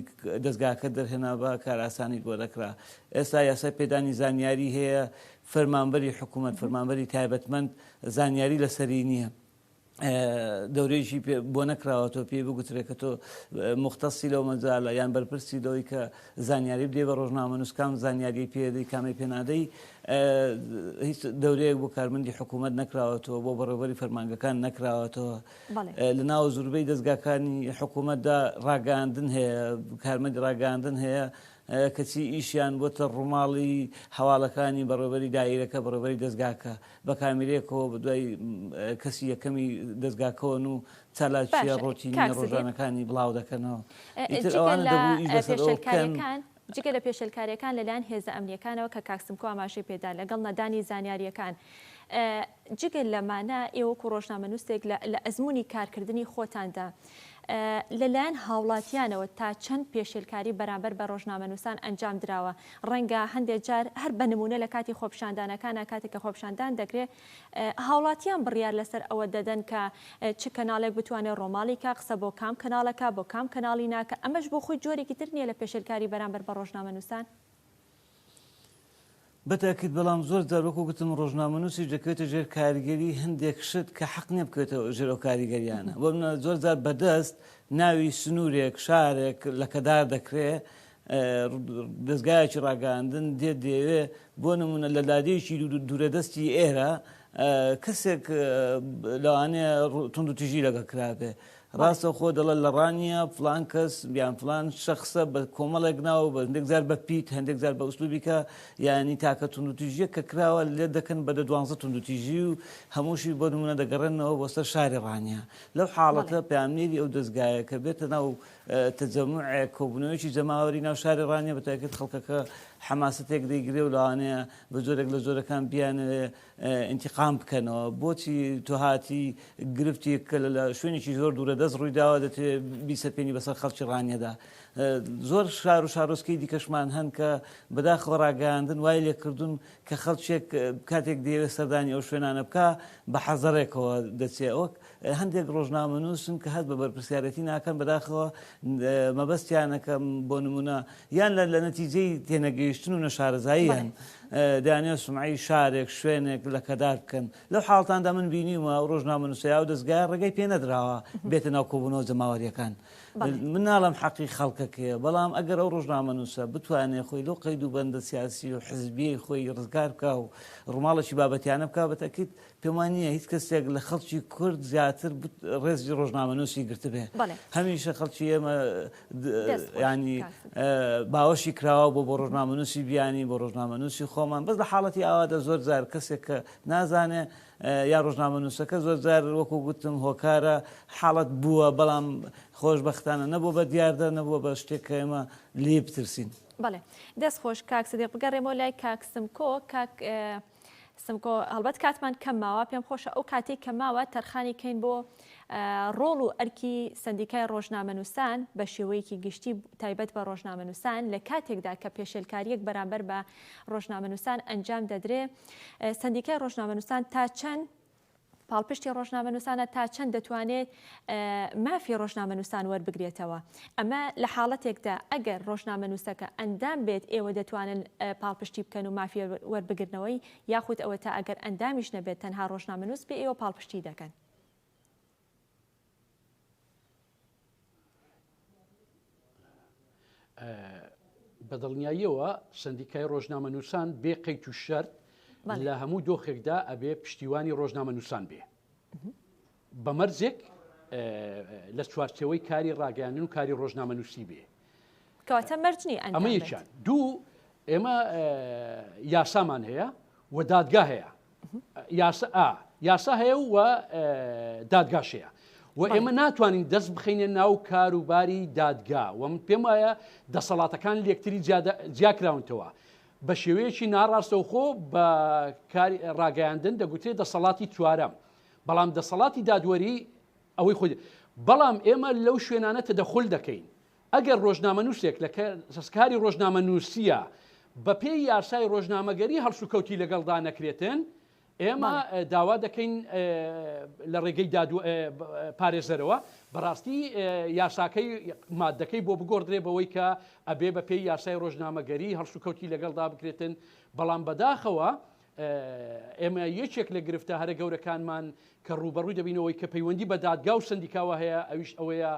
دەزگاکە دەرهێنابا کار ئاسانیت بۆ دەکرا. ئێستا یاسای پێدانی زانیاری هەیە، فەرمانبەری حکوومەت، فەرمانبەری تایبەتمەند زانیاری لەسەری نییە. دەورەیەکی بۆ نەکراوەتەوە پێی بگوترێ کە تۆ موختەسی لەو مەجالە یان بەرپرسی لەوەی کە زانیاری بدەی بە ڕۆژنامەنووس کام زانیاری پێدەی کامی پێنادەی هیچ دەورەیەک بۆ کارمەندی حکوومەت نەکراوەتەوە بۆ بەڕێوەبەری فەرمانگەکان نەکراوەتەوە لە ناو زوربەی دەستگاکانی حکوومەتدا ڕاگەاندن هەیە کارمەندی ڕاگەاندن هەیە کەچی ئیشیان بۆتە ڕووماڵی هەواڵەکانی بەڕێوەبەری دایرەکە بەڕێوەبەری دەستگاکە بە کامیرەیەکەوە بەدوای کەسی یەکەمی دەزگاکەوەن و چالاکییە باشە کاک ڕۆتینییە سدیق ڕۆژانەکانی بڵاو دەکەنەوە. ئیتر جگە ئەوانە لە دەبوو ئیش لەسەر ئەوە بکەن. پێشێلکارییەکان جگە لە پێشێلکارییەکان لەلایەن هێزە ئەمنییەکانەوە کە کاک سمکۆ ئاماژەی پێدا لەگەڵ نەدانی زانیارییەکان جگە لەمانە ئێوە وەکو ڕۆژنامەنووسێک لە ئەزموونی کارکردنی خۆتاندا لەلایەن هاوڵاتیانەوە تا چەند پێشێلکاری بەرامبەر بە ڕۆژنامەنووسان ئەنجام دراوە؟ ڕەنگە هەندێک جار هەر بە نموونە لە کاتی خۆپیشاندانەکانا کاتێک کە خۆپیشاندان دەکرێت هاوڵاتیان بڕیار لەسەر ئەوە دەدەن کە چ کەناڵێک بتوانێت ڕۆماڵی کا، قسە بۆ کام کەناڵەکە بۆ کام کەناڵی ناکا، ئەمەش بۆ خۆی جۆرێکی تر نییە لە پێشێلکاری بەرامبەر بە ڕۆژنامەنووسان؟ بەتاکید بەڵام زۆر جار وەکو گوتم ڕۆژنامەنووسیش دەکەوێتە ژێر کاریگەری هەندێک شت کە حەق نییە بکەوێتە ژێر ئەو کاریگەریانە بۆ منە زۆر جار بەدەست ناوی سنوورێک شارێک لەکەدار دەکرێ دەستگایەکی ڕاگەاندن دێت دەیەوێ بۆ نمونە لە لادێکی دوورەدەستی ئێرە کەسێک لەوانەیە توندوتیژی لەگەڵ کرابێ ڕاستەوخۆ دەڵێت لە ڕانیە فلان کەس یان فلان شەخسە بە کۆمەڵێک ناو بە هەندێک جار بە پیت هەندێک جار بە ئوسلوبی کە یانی تاکە توندوتیژیەک کە کراوە لێ دەکەن بە دە دوانزە توندوتیژی و هەمووشی بۆ نمونە دەگەڕێنەوە بۆ سەر شاری ڕانیە لەو حاڵەتە پەیامنێری ئەو دەزگایە کە بێتە ناو تەجەموعێک کۆبوونەوەیەکی جەماوەری ناو شاری ڕانیە بە تاکید خەڵکەکە حەماسەتێک دەیگرێ و لەوانەیە بە جۆرێک لە جۆرەکان بیانەوێ ئینتیقام بکەنەوە بۆچی تۆ هاتی گرفتێک کە لە شوێنێکی زۆر دوورە دەست ڕوویداوە دەتەوێت بیسەپێنی بەسەر خەڵکی ڕانیەدا زۆر شار و شارۆچکەی دیکەشمان هەن کە بەداخەوە ڕاگەیاندن وای لێکردون کە خەڵکێک کاتێک دەیەوێت سەردانی ئەو شوێنانە بکا بە حەزەرێکەوە دەچێت وەک هەندێک ڕۆژنامەنووسن کە هەست بە بەرپرسیارەتی ناکەن بەداخەوە مەبەستیانە کە بۆ نمونە یان لە نەتیجەی تێنەگەیشتن و نەشارەزاییان دەیانەوێت سومعەی شارێک، شوێنێک لەکەدار بکەن. لەو حاڵەتاندا من بینیومە ئەو ڕۆژنامەنووسە یا ئەو دەزگایە ڕێگەی پێ نەدراوە بێتە ناو کۆبوونەوە جەماوەرییەکان. من ناڵێم حەقی خەڵکەکەیە، بەڵام ئەگەر ئەو ڕۆژنامەنووسە بتوانێت خۆی لەو قەید و بەندە سیاسی و حزبییەی خۆی ڕزگار بکا و ڕووماڵێکی بابەتیانە بکا، بە تەئکید پێم وا نییە هیچ کەسێک لە خەڵکی کورد زیاتر ڕێزی ڕۆژنامەنووسی گرتبێ. هەمیشە خەڵکی ئێمە ینی باوەشی کراوە بۆ بۆ ڕۆژنامەنووسی بیانی بۆ ڕۆژنامەنووسی خۆمان بەس لە حاڵەتی ئاوادا زۆر جار کەسێک کە نازانێ یا ڕۆژنامەنووسەکە زۆر جار وەکو گوتم هۆکارە حاڵەت بووە بەڵام خۆشببختانە نەبوو بە دیاردە نەبووە بە شتێک کە ئێمە لێ بترسین. بەڵێ دەست خۆش کاک سدیق بگەڕێمەوە لای کاک سمکۆ کاک سمکۆ، هەڵبەت کاتمان کەم ماوە، پێم خۆشە ئەو کاتەی کە ماوە تەرخانی کەین بۆ ڕۆڵ و ئەرکی سەندیکای ڕۆژنامەنووسان بە شێوەیەکی گشتی تایبەت بە ڕۆژنامەنووسان لە کاتێکدا کە پێشێلکارییەک بەرامبەر بە ڕۆژنامەنووسان ئەنجام دەدرێ سەندیکای ڕۆژنامەنووسان تا چەند پاڵپشتی ڕۆژنامەنووسانە تا چەند دەتوانێت مافی ڕۆژنامەنووسان وەربگرێتەوە؟ ئەمە لە حاڵەتێکدا ئەگەر ڕۆژنامەنووسەکە ئەندام بێت ئێوە دەتوانن پاڵپشتی بکەن و مافی وەربگرنەوەی یاخود ئەوەتا ئەگەر ئەندامیش نەبێت تەنها ڕۆژنامەنووس بێ ئێوە پاڵپشتی دەکەن؟ بە دڵنیاییەوە سندیکای ڕۆژنامەنووسان بێ قەیت و شەرت لە هەموو دۆخێکدا ئەبێ پشتیوانی ڕۆژنامەنووسان بێ بە مەرجێک لە چوارچێوەی کاری ڕاگەیاندن و کاری ڕۆژنامەنووسی بێ کەواتە مەرج نییە ئەمە یەکیان دوو ئێمە یاسامان هەیە و دادگا هەیە یاسا ئا یاسا هەیە و دادگاش هەیە و ئێمە ناتوانین دەست بخینە ناو کاروباری دادگا و من پێم وایە دەسەڵاتەکان لێکتری جیاکراونتەوە بە شێوەیەکی ناڕاستەوخۆ بە کاری ڕاگەیاندن دەگوترێت دەسەڵاتی چوارەم بەڵام دەسەڵاتی دادوەری ئەوەی خۆی بەڵام ئێمە لەو شوێنانە تەدەخول دەکەین ئەگەر ڕۆژنامەنووسێک لە کاری ڕۆژنامەنووسییە بەپێی یاسای ڕۆژنامەگەری هەڵسوکەوتی لەگەڵدا نەکرێتن، ئێمە داوا دەکەین لە ڕێگەی داد پارێزەرەوە بەڕاستی یاساکەی مادەکەی بۆ بگۆڕدرێ بەوەی کە ئەبێ بەپێی یاسای ڕۆژنامەگەری هەڵسوکەوتی لەگەڵدا بکرێتن، بەڵام بەداخەوە ئێمە یەکێک لە گرفتە هەرە گەورەکانمان کە ڕووبەڕووی دەبینەوەی کە پەیوەندی بە دادگا و سەندیکاوە هەیە ئەویش ئەوەیە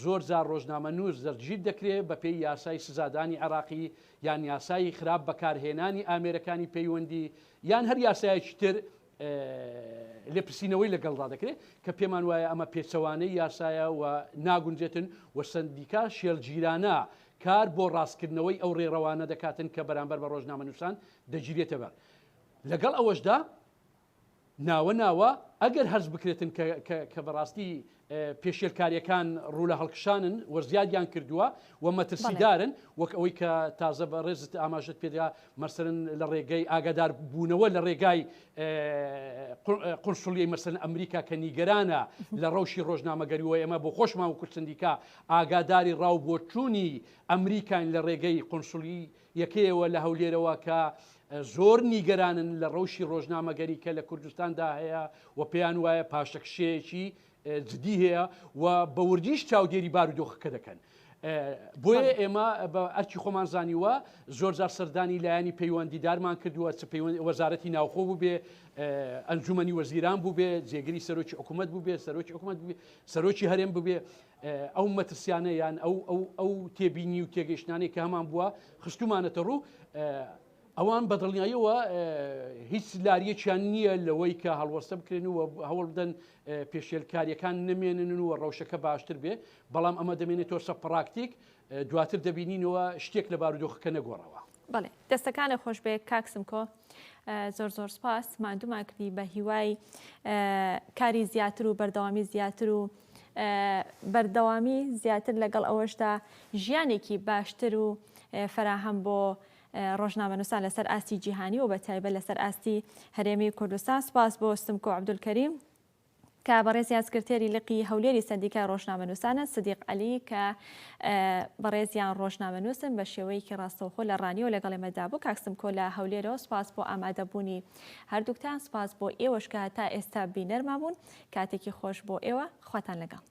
زۆر جار ڕۆژنامەنووس دەستگیر دەکرێت بەپێی یاسای سزادانی عێراقی یان یاسای خراپ بەکارهێنانی ئامێرەکانی پەیوەندی یان هەر یاسایەکی تر لێپرسینەوەی لەگەڵدا دەکرێت کە پێمان وایە ئەمە پێچەوانەی یاسایە و ناگونجێتن و سەندیکا شێلگیرانە کار بۆ ڕاستکردنەوەی ئەو ڕێڕەوانە دەکاتن کە بەرامبەر بە ڕۆژنامەنووسان دەگیرێتە بەر. لەگەڵ ئەوەشدا ناوە ناوە ئەگەر هەست بکرێتن کە بەڕاستی پێشێلکاریەکان ڕوو لە هەڵکشانن و زیادیان کردووە و مەترسیدارن وەک ئەوەی کە تازە بە ڕێزت ئاماژت پێدا مەسەرن لە ڕێگەی ئاگادار بوونەوە لە ڕێگای قونسڵیەی مەسەن ئەمریکا کە نیگەرانە لە ڕەوشی ڕۆژنامەگەری و ئێمە بۆ خۆشمان وەکو سندیکا ئاگاداری ڕاو بۆچوونی ئەمریکاین لە ڕێگەی قونسڵی یەکەیەوە لە هەولێرەوە کە زۆر نیگەرانن لە ڕەوشی ڕۆژنامەگەری کە لە کوردستاندا هەیە و پێیان وایە پاشەکشەیەکی جدی هەیە و بە وردیش چاودێری بارودۆخەکە دەکەن. بۆیە ئێمە بە ئەرکی خۆمان زانیوە زۆر جار سەردانی لایەنی پەیوەندیدارمان کردووە چ وەزارەتی ناوخۆ بووبێ ئەنجومەنی وەزیران بووبێ جێگری سەرۆکی حکوومەت بووبێ سەرۆکی حکوومەت بووبێ سەرۆکی هەرێم ببێ ئەو مەترسیانە یان ئەو ئەو ئەو تێبینی و تێگەیشتانەی کە هەمان بووە خستومانەتە ڕوو ئەوان بە دڵنیاییەوە هیچ لاریەکیان نییە لەوەی کە هەڵوەستە بکرێن و هەوڵ بدەن پێشێلکاریەکان نەمێنن و ڕەوشەکە باشتر بێ بەڵام ئەمە دەمێنێتەوە سەر پراکتیک دواتر دەبینینەوە شتێک لە بارودۆخەکە نەگۆڕاوە. بەڵێ دەستەکانت خۆش بێ کاک سمکۆ زۆر زۆر سپاس ماندوومان کردی بە هیوای کاری زیاتر و بەردەوامی زیاتر و بەردەوامی زیاتر لەگەڵ ئەوەشدا ژیانێکی باشتر و فەراهەم بۆ ڕۆژنامەنووسان لەسەر ئاستی جیهانی و بە تایبەت لەسەر ئاستی هەرێمی کوردستان. سوپاس بۆ سمکۆ عەبدولکەریم کە بەڕێزیان سکرتێری لقی هەولێری سەندیکای ڕۆژنامەنووسانە، سدیق عەلی کە بەڕێزیان ڕۆژنامەنووسن بە شێوەیەکی ڕاستەوخۆ لە ڕانیەوە لەگەڵ ئێمەدا بوو. کاک سمکۆ لە هەولێرەوە سوپاس بۆ ئامادەبوونی هەردووکتان، سوپاس بۆ ئێوەش کە هەتا ئێستا بینەرمان بوون. کاتێکی خۆش بۆ ئێوە، خواتان لەگەڵ.